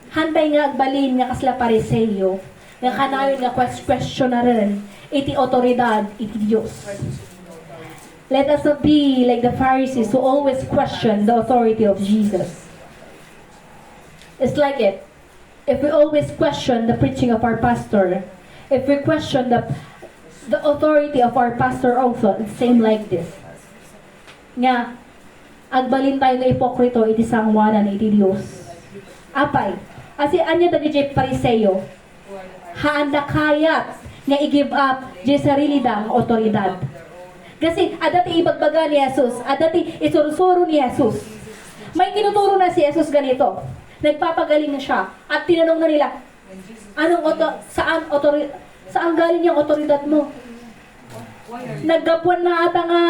Haantay nga agbalin nga kasla Pariseo, nga kanayon nga quest-, questionaren iti autoridad iti Dios. Let us not be like the Pharisees who always question the authority of Jesus. It's like it. If we always question the preaching of our pastor, if we question the, the authority of our pastor also, it's same like this. Nga, agbalin tayo nga ipokrito iti sanguanan iti Dios. Apay, asi ania dagiti Pariseo? Haanda kayat nga i-give up di sarili da nga autoridad. Kasi adda ti ibagbaga ni Jesus, adda ti isursuro ni Jesus. May tinuturo na si Jesus ganito. Nagpapagaling na siya at tinanong na nila, "Anong auto-, saan autori-, saan galing yung autoridad mo?" Naggapuan na ata nga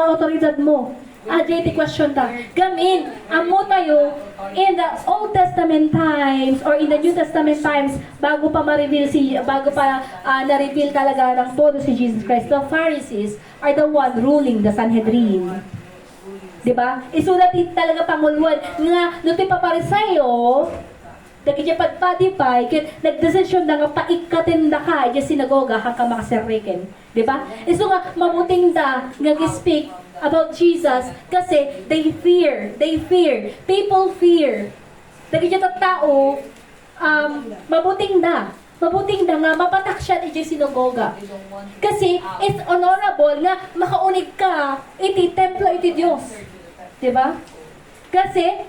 autoridad mo. Ah, J T question ta. Gamin, ammo tayo, in the Old Testament times or in the New Testament times, bago pa ma-reveal si, bago pa, ah, na-reveal talaga ng todo si Jesus Christ, the Pharisees are the one ruling the Sanhedrin. Di ba? Isuda ti talaga panguloan nga no ti papariseo, dagiti padpadi pay, ket nagdesisyon da nga paikkatenda ka idiay sinagoga, haan ka makaserreken. Di ba? Isu nga, mabuting da nga speak about Jesus kasi they fear, they fear. People fear. Dagiti tattao, um, mabuting da. Mabuting da nga mapatak siya idiay sinagoga. Kasi it's honorable nga makaunig ka iti templo iti Dios. Di ba? Kasi,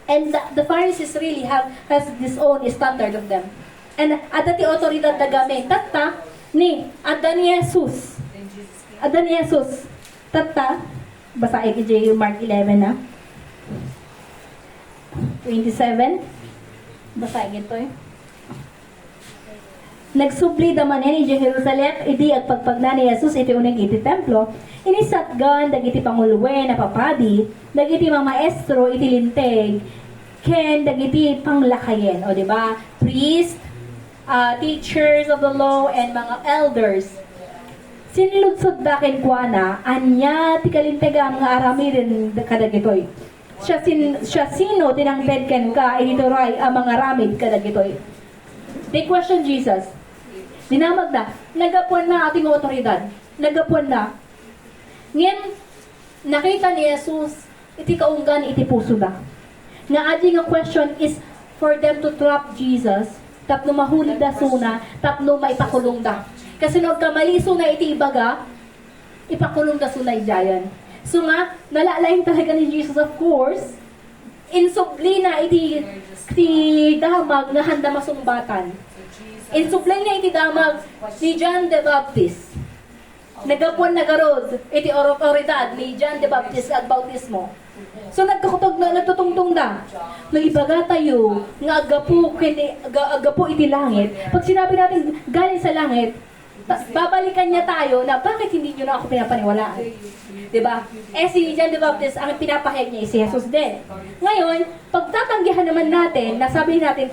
and the, the Pharisees really have, has this own standard of them. And adda ti autoridad da gamin. Tatta, ni, adda ni Jesus. Adda ni Jesus. Tatta, basaen iti Mark eleven, ah. Twenty-seven. Basaen ito, eh. Nagsubli da manen idiay Jerusalem, idi agpagpagna ni Jesus iti uneg iti templo, inisatgan dagiti panguloen a papadi, dagiti mamaestro iti Linteg, ken dagiti panglakayen, o, di ba? Priest, ah, teachers of the law, and mga elders. Sinludsodda kenkuana, "Ania ti kalintegam nga aramiden kadagitoy?" Siya sin-, siya sino ti nangted kenka iti turay a mangaramid kadagitoy? They question Jesus. Dinamagda, naggapuanna ati nga otoridad. Naggapuanna. Ngem, nakita ni Jesus iti kaunggan iti pusoda. Nga adi nga question is for them to trap Jesus, tapno mahulida suna, tapno maipakulongda. Kasi no agkamali suna iti ibaga, ipakulongda suna idiayen. So nga, nalalaing talaga ni Jesus, of course, insublina iti, ti damag nga haanda masungbatan. Insublina iti damag ni John the Baptist. Naggapuanna garud iti or-, otoridad ni John the Baptist nga agbautismo. So, nagkakutog na, nagtutungtong da. No ibaga tayo nga aggapu ken, ga-, aggapu iti langit, pag sinabi natin galing sa langit, ba-, babalikan niya tayo na, "Bakit hindi niyo na ako pinapaniwalaan?" Di ba? Eh, si John the Baptist, ang pinapahayag niya, si Jesus din. Ngayon, pagtatanggihan naman natin, nasabi natin,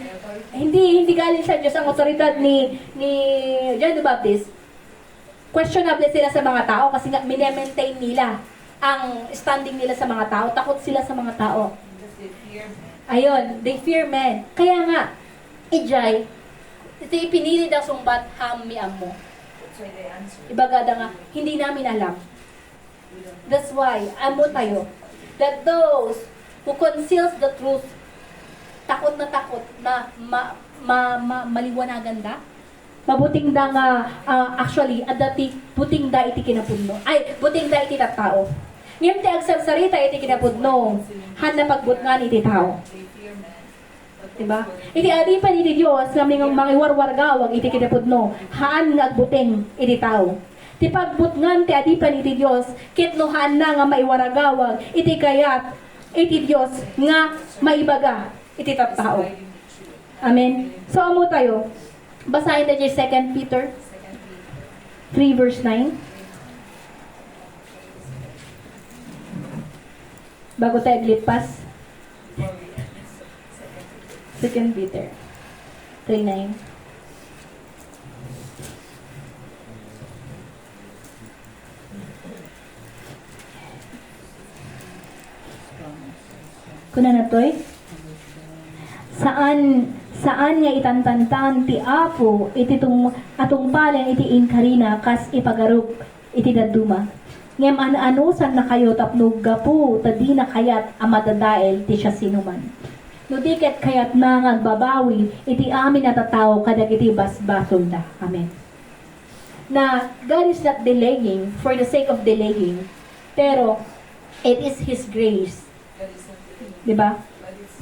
hindi, hindi galing sa Diyos ang otoridad ni, ni John the Baptist, questionable sila sa mga tao kasi nga minemaintain nila ang standing nila sa mga tao, takot sila sa mga tao. Ayun, they fear men. Kaya nga, ijay, iti ipinili da sungbat, "Haan mi ammo." Ibagada nga, "Hindi namin alam." That's why, ammo tayo, that those who conceals the truth, takot na takot na ma-, ma-, ma-, maliwanagan da, mabuting da nga, ah, actually, adda ti buting da iti kinapudno. Ay, buting da iti tattao. Ngem ti agsarsarita iti kinapudno, haan na pagbutngan iti tao. Diba? Iti adipen iti Dios nga ming-, mangiwarwargawag iti kinapudno, haan nga agbuteng iti tao. Ti pagbutngan ti adipen iti Dios, ket no haanna nga maiwaragawag iti kayat iti Dios nga maibaga iti tattao. Amen. So, ammo tayo. Basaen tayo Second Peter three verse nine. Bago tayo aglipas, Second Peter three nine. Kuna natoy? Saan, saan nga itantantan ti Apo iti tung-, atungpalen iti inkarina kas ipagarup iti dadduma. Ngem an-anusannakayo tapno gapu ta dina kayat a madadael ti siasinoman. No di ket kayatna nga agbabawi iti amin a tattao kadagiti basbasolda. Amen. Na God is not delaying for the sake of delaying, pero it is His grace. Di ba?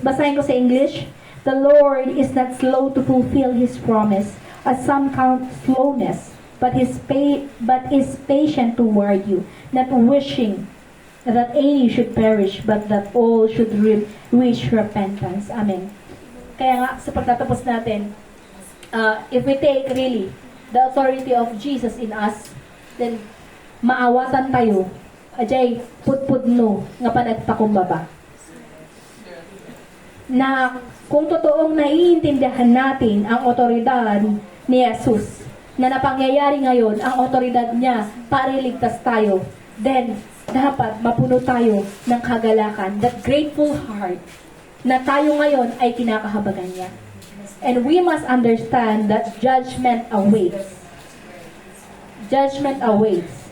Basahin ko sa English. "The Lord is not slow to fulfill His promise, as some count slowness, but His pa-, but is patient toward you, not wishing that any should perish, but that all should re-, reach repentance." Amen. Kaya nga, sa pagtatapos natin, uh, if we take really the authority of Jesus in us, then maawatan tayo, ajay pudpudno nga panagpakumbaba. Na kung totoong naiintindihan natin ang otoridad ni Jesus, na napangyayari ngayon ang otoridad niya para iligtas tayo, then dapat mapuno tayo ng kagalakan, that grateful heart, na tayo ngayon ay kinakahabagan niya. And we must understand that judgment awaits. Judgment awaits.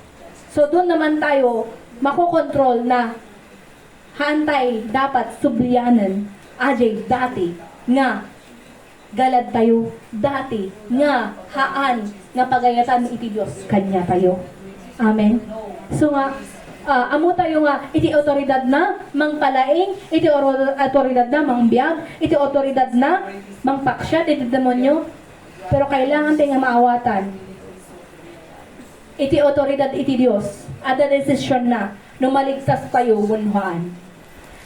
So, doon naman tayo makokontrol na haantay dapat sublianen, ajay dati nga galad tayo, dati nga haan nga pagayatan iti Dios kaniatayo. Amen. So nga, ah, ammo tayo nga iti otoridad na mangpalaing, iti oro-, otoridad na mangbiag, iti otoridad na mangpaksiat iti demonyo. Pero kailangan tayo nga maawatan iti otoridad iti Dios. Adda desisyon na no maligtas tayo wenno haan.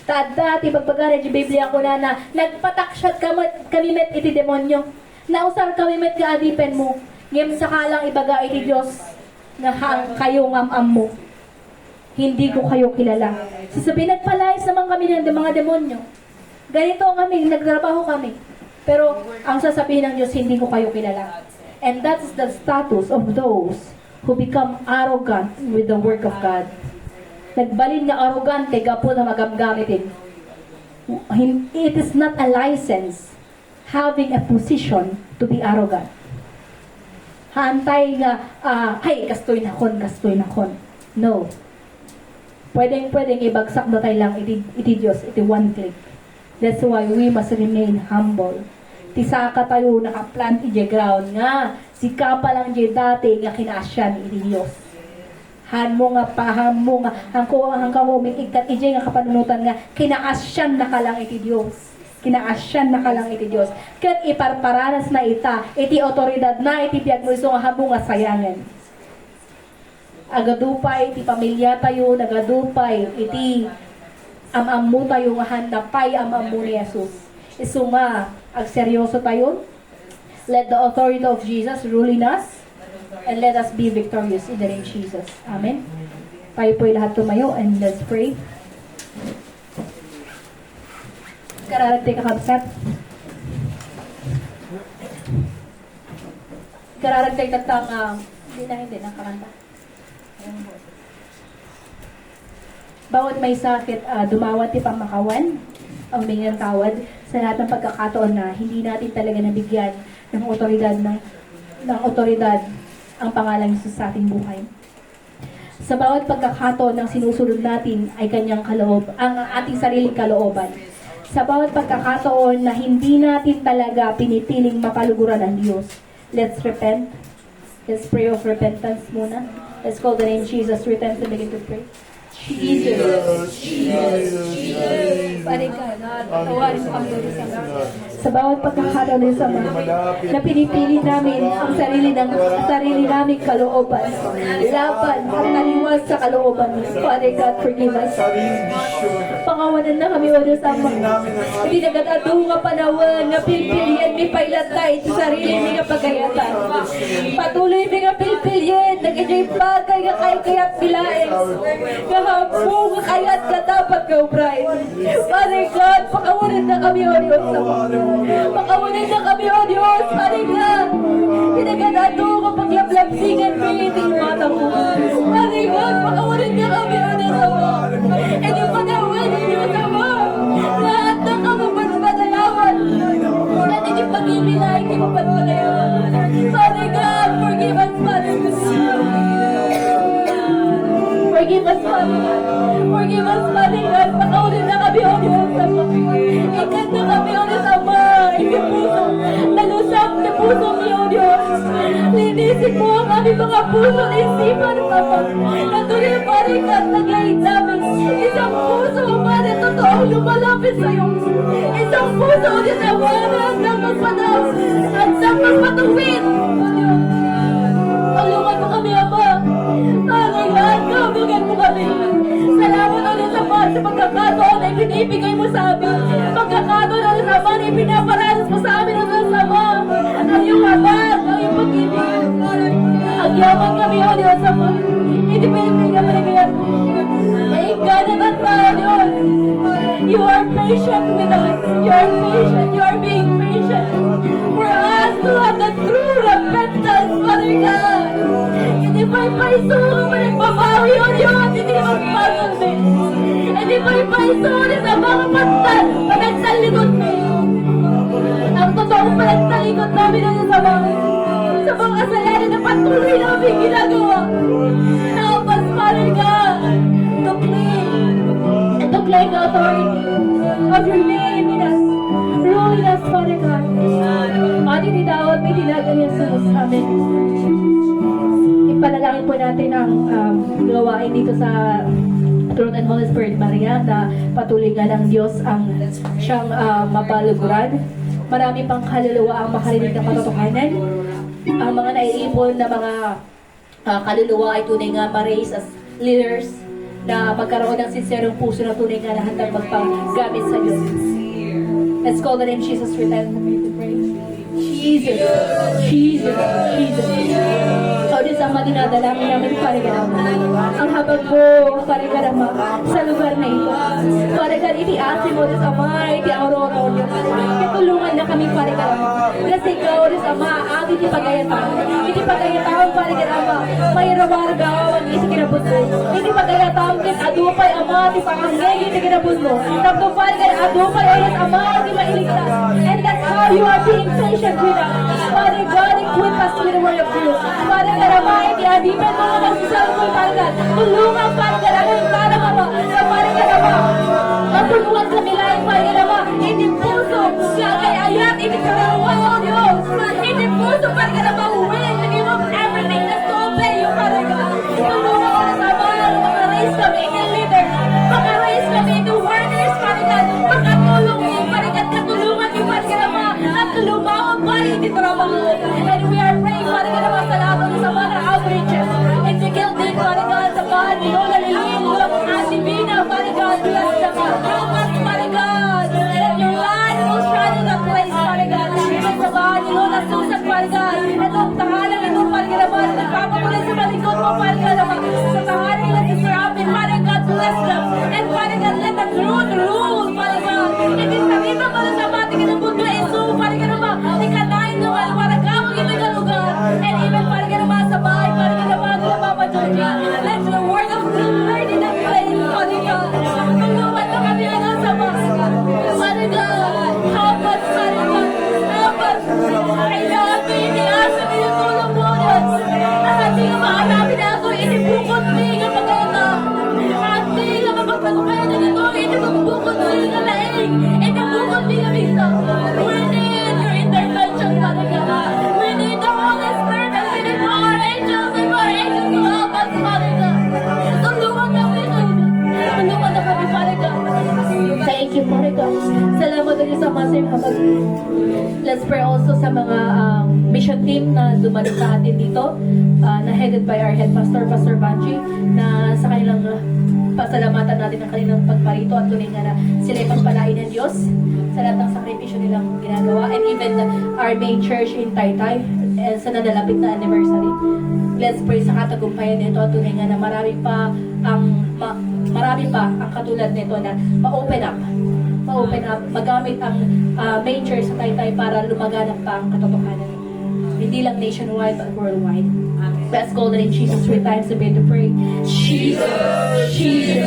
Ta adda ti ibagbagana iti Biblia, kunana, "Nagpataksiat kami, kami met iti demonyo. Nausar kami met nga adipenmo." Ngem saka lang ibaga iti Dios nga, "Haan kayo nga am-ammo. Hindi ko kayo kilala." Sasabihin, "Nagpalayas naman kami ng mga demonyo. Ganito kami, nagtrabaho kami." Pero ang sasabihin ng Diyos, "Hindi ko kayo kilala." And that's the status of those who become arrogant with the work of God. Nagbalin nga arrogante gapu ta magamgamit. It is not a license having a position to be arrogant. Haantay nga, ah, "Ay, kastoy nakon, kastoy nakon." No. Pwedeng-pwedeng ibagsak natay lang iti, iti Dios, iti one click. That's why we must remain humble. Ti saka tayo nakaplant iti ground nga sika pa lang di dati nga kinaasian iti Dios. Hanmo nga pahammo nga, hangko, hangko, umikigkat iti nga kapanunotan nga kinaasian na ka lang iti Dios. Kinaasian na ka lang iti Dios. Ket iparparanas na ita, iti otoridad na, iti biag mo isu nga habo nga sayangen. Agadu pay iti pamilya tayo, nagadu pay iti am-ammo tayo nga handa pay am-ammo ni Jesus. Isu nga, agseryoso tayo. Let the authority of Jesus rule in us, and let us be victorious in the name of Jesus. Amen. Tayo po'y lahat tumayo and let's pray. Kararag tayo, kakabsat. Kararag tayo, tattang, ah, hindi na, hindi na kakanta. Bawat may sakit, ah, dumawat ti pamakawan, ang minatawad sa lahat ng pagkakataon na hindi natin talaga nabigyan ng otoridad, ng, ng otoridad ang pangalan ni Jesus sa ating buhay. Sa bawat pagkakataon, ang sinusunod natin ay kanyang kaloob, ang ating sariling kalooban. Sa bawat pagkakataon na hindi natin talaga pinipiling mapaluguran ang Diyos, let's repent. Let's pray of repentance muna. Let's call the name Jesus three times and begin to pray. Jesus, Jesus, Jesus. Pare ka, patawarin mo kami, Lord, sa mga. Sa bawat pagkakataon, Lord, sa mga na pinipili namin ang sarili ng, sarili naming kalooban. Laban at taliwas sa kalooban mo. Father God, forgive us. Sarili bisyon. Pangawanennakami, O Dios Ama. Iti nagad-adu nga panawen nga pilpilienmi pay latta iti sarilimi nga pagayatan. Patuliymi nga pilpilien dagiti bagay nga kaykayatmi laeng nga ammo nga kayat nga dapat nga ubraen. Father God, pakawanennakami, O Dios Ama. Pakawanennakami, O Dios, Father God. Iti nagad-adu nga paglablabsinganmi iti imatangko. Father God, pakawanennakami, O Dios Ama. Iti panawen, O Dios Ama, nga adda ka mapadpadayawan. Ket iti pag-ibinayan ti mapadpadayawan. Father God, forgive us, Father God. Forgive us, Father God. Forgive us, Father God. Pakawanennakami, O Dios Ama. Ikkannakami, O Dios Ama, iti puso. Nalusam ti pusomi, O Dios. Linisi ko ang aming mga puso, isipan, Papa. Natuloy, Father God, naglaindamin. Isang puso, Ama, na totoong lumalapit sa'yo. Isang puso, O Dios Ama, na handang magpatawad, handang magpatuwid. O Dios, tulungan mo kami, Ama. Father God, kabagan mo kami. Salamat, O Dios Ama, sa pagkakataon na ibinibigay mo sa amin. Pagkakataon, O Dios Ama, na ipinaparaan mo sa amin, O Dios Ama, ang iyong habag, ang iyong pag-ibig. Agyaman kami, O Dios Ama. Iti pagkakataon, O Dios. Nainggana tatta, O Dios. You are patient with us. You are patient. You are being patient for us to have the true repentance, Father God. Iti paypayso nga panagbabawi, O Dios, iti magbasolmi. Iti paypayso nga sa mga pantan, panagtalikod mi. Ang totoong panagtalikod namin, O Dios Ama, sa mga kasalanan na patuloy namin ginagawa. Help us, Father God, to cling and to claim the authority of your name in us, ruling us, Father God. Adi ti daot, iti nagan ni Jesus. Amen. Ipanalangin po natin ang, um, gawain dito sa Throne and Holy Spirit Maria na patuloy nga ng Diyos ang siyang, uh, mapaluguran. Marami pang kaluluwa ang makarinig ng katotohanan. Ang mga naiipon na mga, ah, kaluluwa ay tunay nga ma-raise as leaders na magkaroon ng sinserong puso na tunay nga nahandang magpagamit sa Diyos. Let's call the name Jesus for time. Jesus, Jesus, Jesus. O Diyos Ama, dinadalangin namin, Father God Ama, ang habag mo, Father God Ama, sa lugar na ito. Father God, iti asim mo, Diyos Ama, iti aurora, O Diyos. Katulungan na kami, Father God Ama. Kasi ikaw, Diyos Ama, adu ti pagayatan. Iti pagayatan, Father God Ama, mairuwarga awan iti kinapudno. Iti pagayatan, ket adu pay, Ama, ti pangangeg iti kinapudno. Tapno, Father God, adu pay, O Diyos Ama, ti mailigtas. And that's how you are being patient with us. Father God, equip us with the word of truth. Father God, Ama, iti adipen mo nga magsasarkol, Father God. Tulungan, Father God, ang Father God, Ama. Sa Father God, Ama. Mapunuan kami laeng, Father God, Ama. Iti puso nga agay-ayat iti trabaho, O Dios. Iti puso, Father God, Ama, willing to give up everything just to obey you, Father God. Tulungan, Father God, Ama, nga maka-raise kami iti leader. Maka-raise kami iti workers, Father God. Makatulong mi, Father God, katulungan mi, Father God, Ama. At lumawa pa iti trabaho. And we are praying, Father God, Ama, salamat sa mga outreaches. Iti Gilding, Father God, sa bahay ni Lola Lilin, Lola Ate Bina, Father God, bless them, Father God. Help us, Father God. Let your light Let's pray also sa mga, um, mission team na dumating sa atin dito, uh, na headed by our head pastor, Pastor Banji, na sa kanilang pasalamatan natin ang kanilang pagparito at tunay nga na sila ay pagpalain ng Diyos sa lahat ng sakripisyo nilang ginagawa. And even our main church in Taytay, eh, sa nalalapit na anniversary. Let's pray sa katagumpayan nito at tunay nga na marami pa ang ma- marami pa ang katulad nito na ma-open up. Ma-open up, magamit ang, ah, main church sa Taytay para lumaganap pa ang katotohanan. Hindi lang nationwide, but worldwide. Let's call the name Jesus three times and begin to pray. Jesus, Jesus,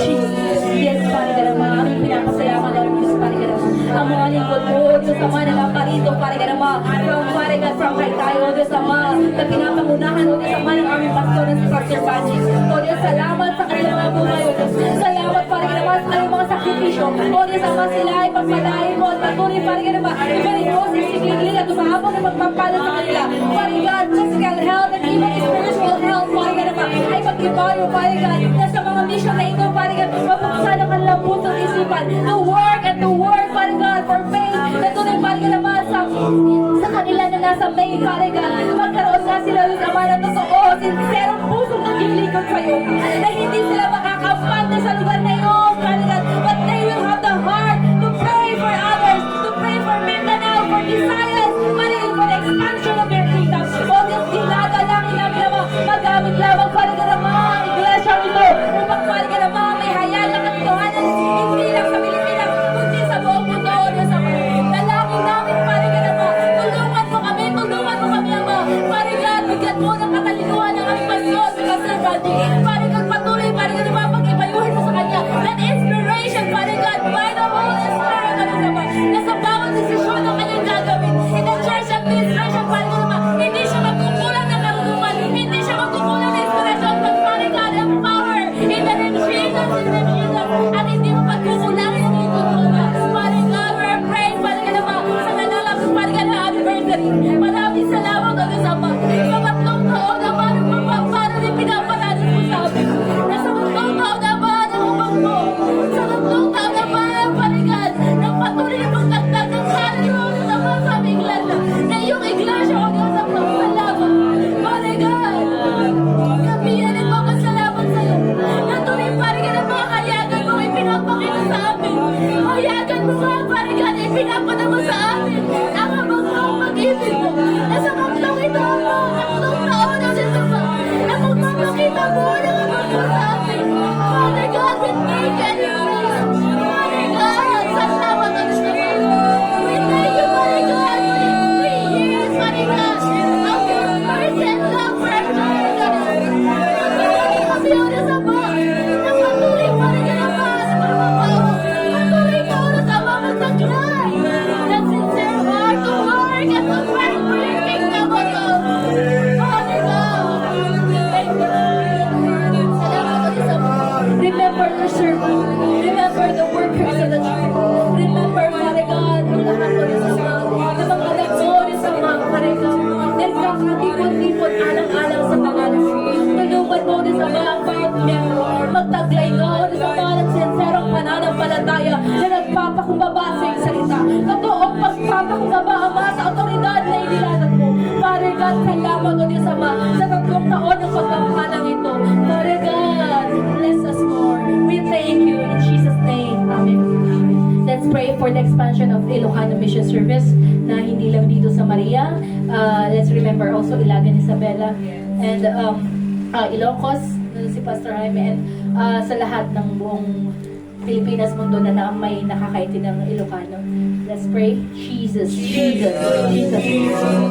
Jesus. Yes, Pare Garama, aming pinapasalamat ang Diyos, Pare Garama. Ang mga lingkod mo, Diyos Ama, na naparito, Pare Garama. From, Pare God, from Taytay, O Diyos Ama, na pinapangunahan, O Diyos Ama, ng aming pastor na si Pastor Banji. O Diyos, salamat sa kanilang mga buhay, O Diyos. Salamat, Pare Garama, sa kanilang mga sakripisyo. O Diyos Ama, sila ay pagpalain mo at patuloy, Pare Garama, ibalik mo sa isigliglig at umaabot ang pagpapala sa kanila. Pare God, physical health and even spiritual health, Pare Garama, ay pagkibayo, Pare God, na sa mga mission na ito, Pare God, mabuksan ang kanilang puso at isipan to work and to work, Pare God, for faith na tunay, Pare Garama, sa, sa kanila na nasa Maine, Pare God, magkaroon nga sila ng Ama na totoo, sinserong pusong naglilingkod sa'yo, na hindi sila makakampante sa lugar na iyon, Pare God, but they will have the heart to pray for others, to pray for Mindanao, for Visayas, Pare God, for the expansion of your kingdom. O Diyos, dinadalangin namin, Ama, magamit lamang, Pare God, ang mga iglesia ito upang, Pare God, Ama, may hayag ang katotohanan, hindi lang sa Pilipinas, kundi sa buong mundo, O Diyos, Ama. Dalangin namin, Pare God, Ama, tulungan mo kami, tulungan mo kami, Ama. Pare God, bigyan mo ng katalino ang aming pastor, si Pastor Buddy. Pare God, patuloy, Pare God, Ama, pag-ibayuhin mo sa kanya that inspiration, Pare God, by the Holy Spirit, O Diyos, Ama, na sa bawat desisyon na kanyang gagawin, in the church administration, Pare God, Ama, hindi siya magkukulang ng karunungan, hindi siya magkukulang ng inspirasyon, but, Pare God, empower in the name of Jesus, in the name of Jesus. At hindi mo pagkukulangin ang lingkod mo, Ama. Pare God, we are praying, Pare God, Ama, sa nalalapit, Pare God, na anniversary. Maraming salamat, O Diyos, Ama, sa tatlong taon, Ama, ng pagpapala na pinaparanas mo sa amin. Na sa tatlong taon, Ama, ng ubang mo. Sa tatlong taon, Ama, Pare God, ng patuloy na pagdagdag ng hari mo, O Diyos, Ama, sa aming iglesia. Na iyong iglesia, O Diyos, Ama, salamat. Pare God, kami ay nagpapasalamat sa'yo. Na tuloy, Pare God, ang mga kayagan mo ipinapakita sa amin. Kayagan mo nga, Pare God, ipinapadama sa amin. Ang abang mo, ang pag-ibig mo. Na sa tatlong ito, Ama, tatlong taon ang sasama. Na magpapakita mo ang abang mo sa amin. Pare God, we thank you. Pare God, salamat, O Diyos Ama. We thank you, Pare God, for the three years, Pare God, of your mercy and love for us, Pare God. Patuloy kami, O Diyos Ama, na patuloy, Pare God, Ama, sa pagmamao. Patuloy ka, O Diyos Ama, magtaglay ng sincere heart to work and to fight for your kingdom, O Diyos. Pare God, thank you. Salamat, O Diyos Ama. Remember your servant. Remember the workers of the church. Remember, Pare God, ang lahat, O Diyos Ama, ng mga anak mo, O Diyos Ama, Pare God, nagkakatipon-tipon alang-alang sa pangalan mo. Tulungan mo, O Diyos Ama, ang bawat miyembro. Magtaglay nga, O Diyos Ama, ng sinserong pananampalataya na nagpapakumbaba sa iyong salita. Totoong pagpapakumbaba, Ama, sa awtoridad na inilatag mo. Pare God, salamat, O Diyos Ama, sa tatlong taon ng pagpapala ito. Pare God, bless us more. We thank you in Jesus' name. Amen. Let's pray for the expansion of Ilocano Mission Service na hindi lang dito sa Maria. Uh, let's remember also Ilagan, Isabela, and, um, uh, Ilocos, si Pastor Jaime, and, uh, sa lahat ng buong Pilipinas, mundo na, na may nakakaintindihan ng Ilocano. Let's pray. Jesus, Jesus, Jesus.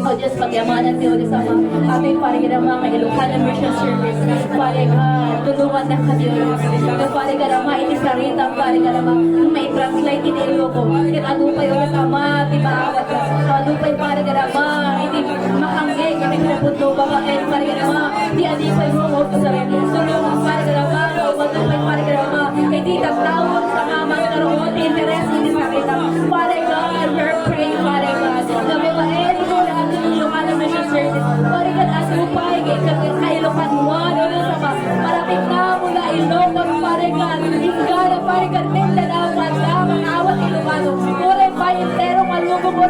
O Diyos, pagyamanan niyo, O Diyos Ama, amin, Pare God, Ama, nga Ilocano Mission Service. Pare God, tulungan na kami, O Diyos. Nga, Pare God, Ama, iti sarita, Pare God, Ama, may translate iti Iloko. Ket adu pay, O Diyos Ama, ti maawat. Adu pay, Pare God, Ama, iti makangngeg iti pupudno, babaen, Pare God, Ama, ti adi pay mo, O Diyos, Ama. Tulungan, Pare God, Ama, nga umadu pay, Pare God, Ama, iti tattao, O Diyos Ama, magkaroon ti interes iti sarita. Pare God, we are praying, Pare God, nga babaen iti lahat ng Ilocano Mission Service. Pare God, adu pay, kay kailokan mo, ano, sa pa-, parating na mula Ilocos, Pare God, Ingara, Pare God, Mindanao, Pandan, Mangawat, Ilocano. Uray pay,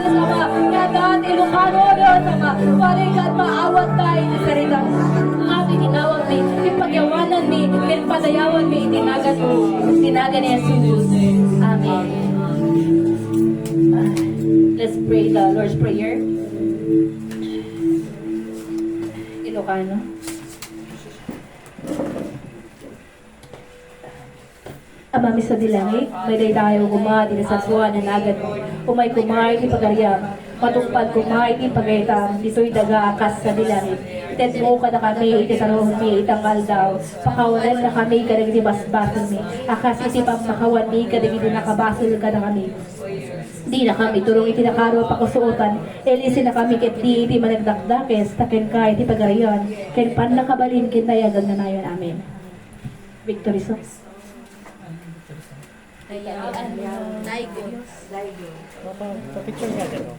Ama, nga adda ti Ilocano, Dios Ama, parigat maawat tayo iti sarita. Apo, itinawagmi, ipagyawananmi, ken padayawanmi iti naganmo, iti nagan ni Jesus. Amen. Let's pray the Lord's Prayer. Ilocano. Amami sadi langit, maidaydayaw koma ti nasantoan a naganmo. Umay koma iti pagariam. Matungpal koma iti pagaytam ditoy daga a kas sadi langit. Itedmo kadakami iti saroenmi ita nga aldaw. Pakawanennakami kadagiti basbasolmi a kas iti pammakawanmi kadagiti nakabasol kadakami. Dinakam iturong iti nakaro a pakusuotan. Ilisinakami ketdi iti managdakdakes, ta kenka iti pagarian, ken pannakabalin, ken dayag agnanayon. Amen. Victory song. Ayan. Daigo. Papa, pa-picture nga dyan, oh.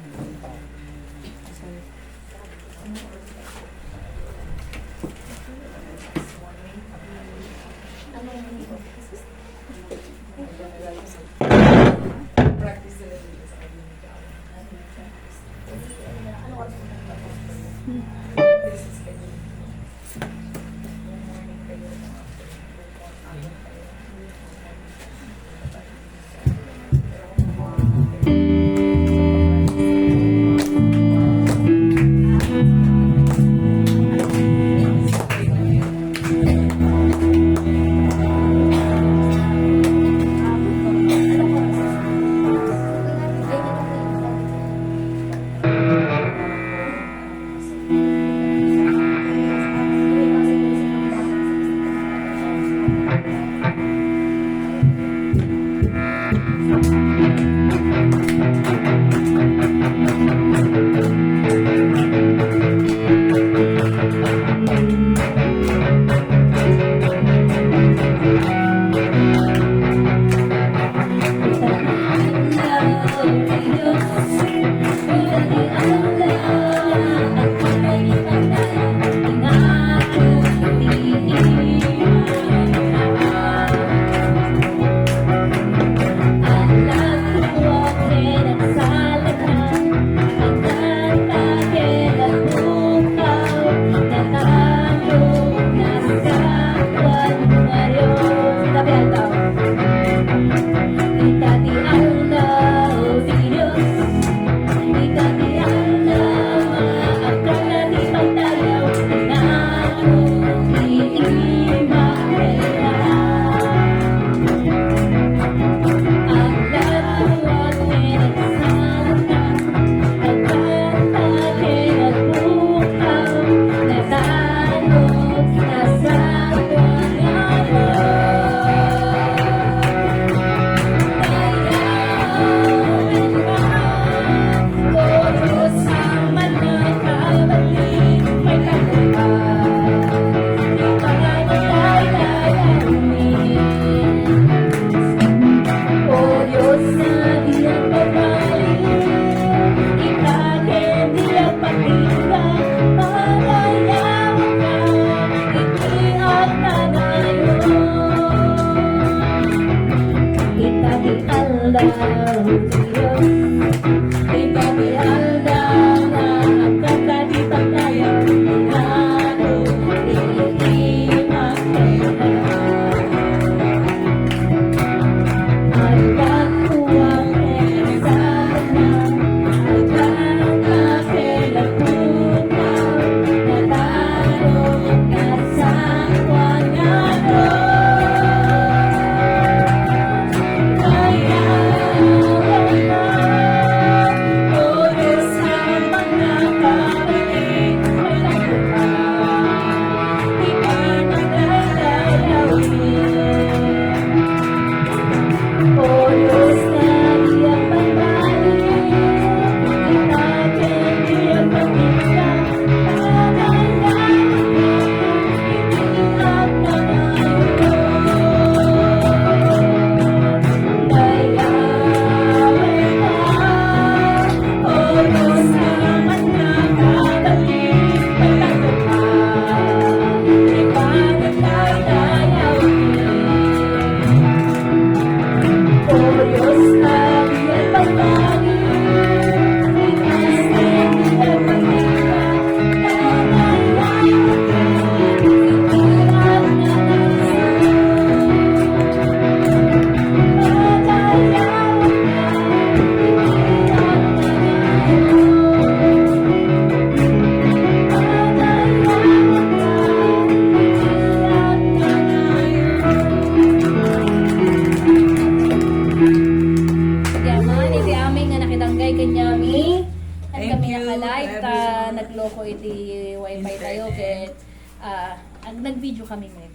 Live ta nagloko iti wifi tayo, ket, ah, ag-, nag-video kami ngayon.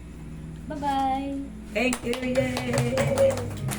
Bye-bye! Thank you. Yay!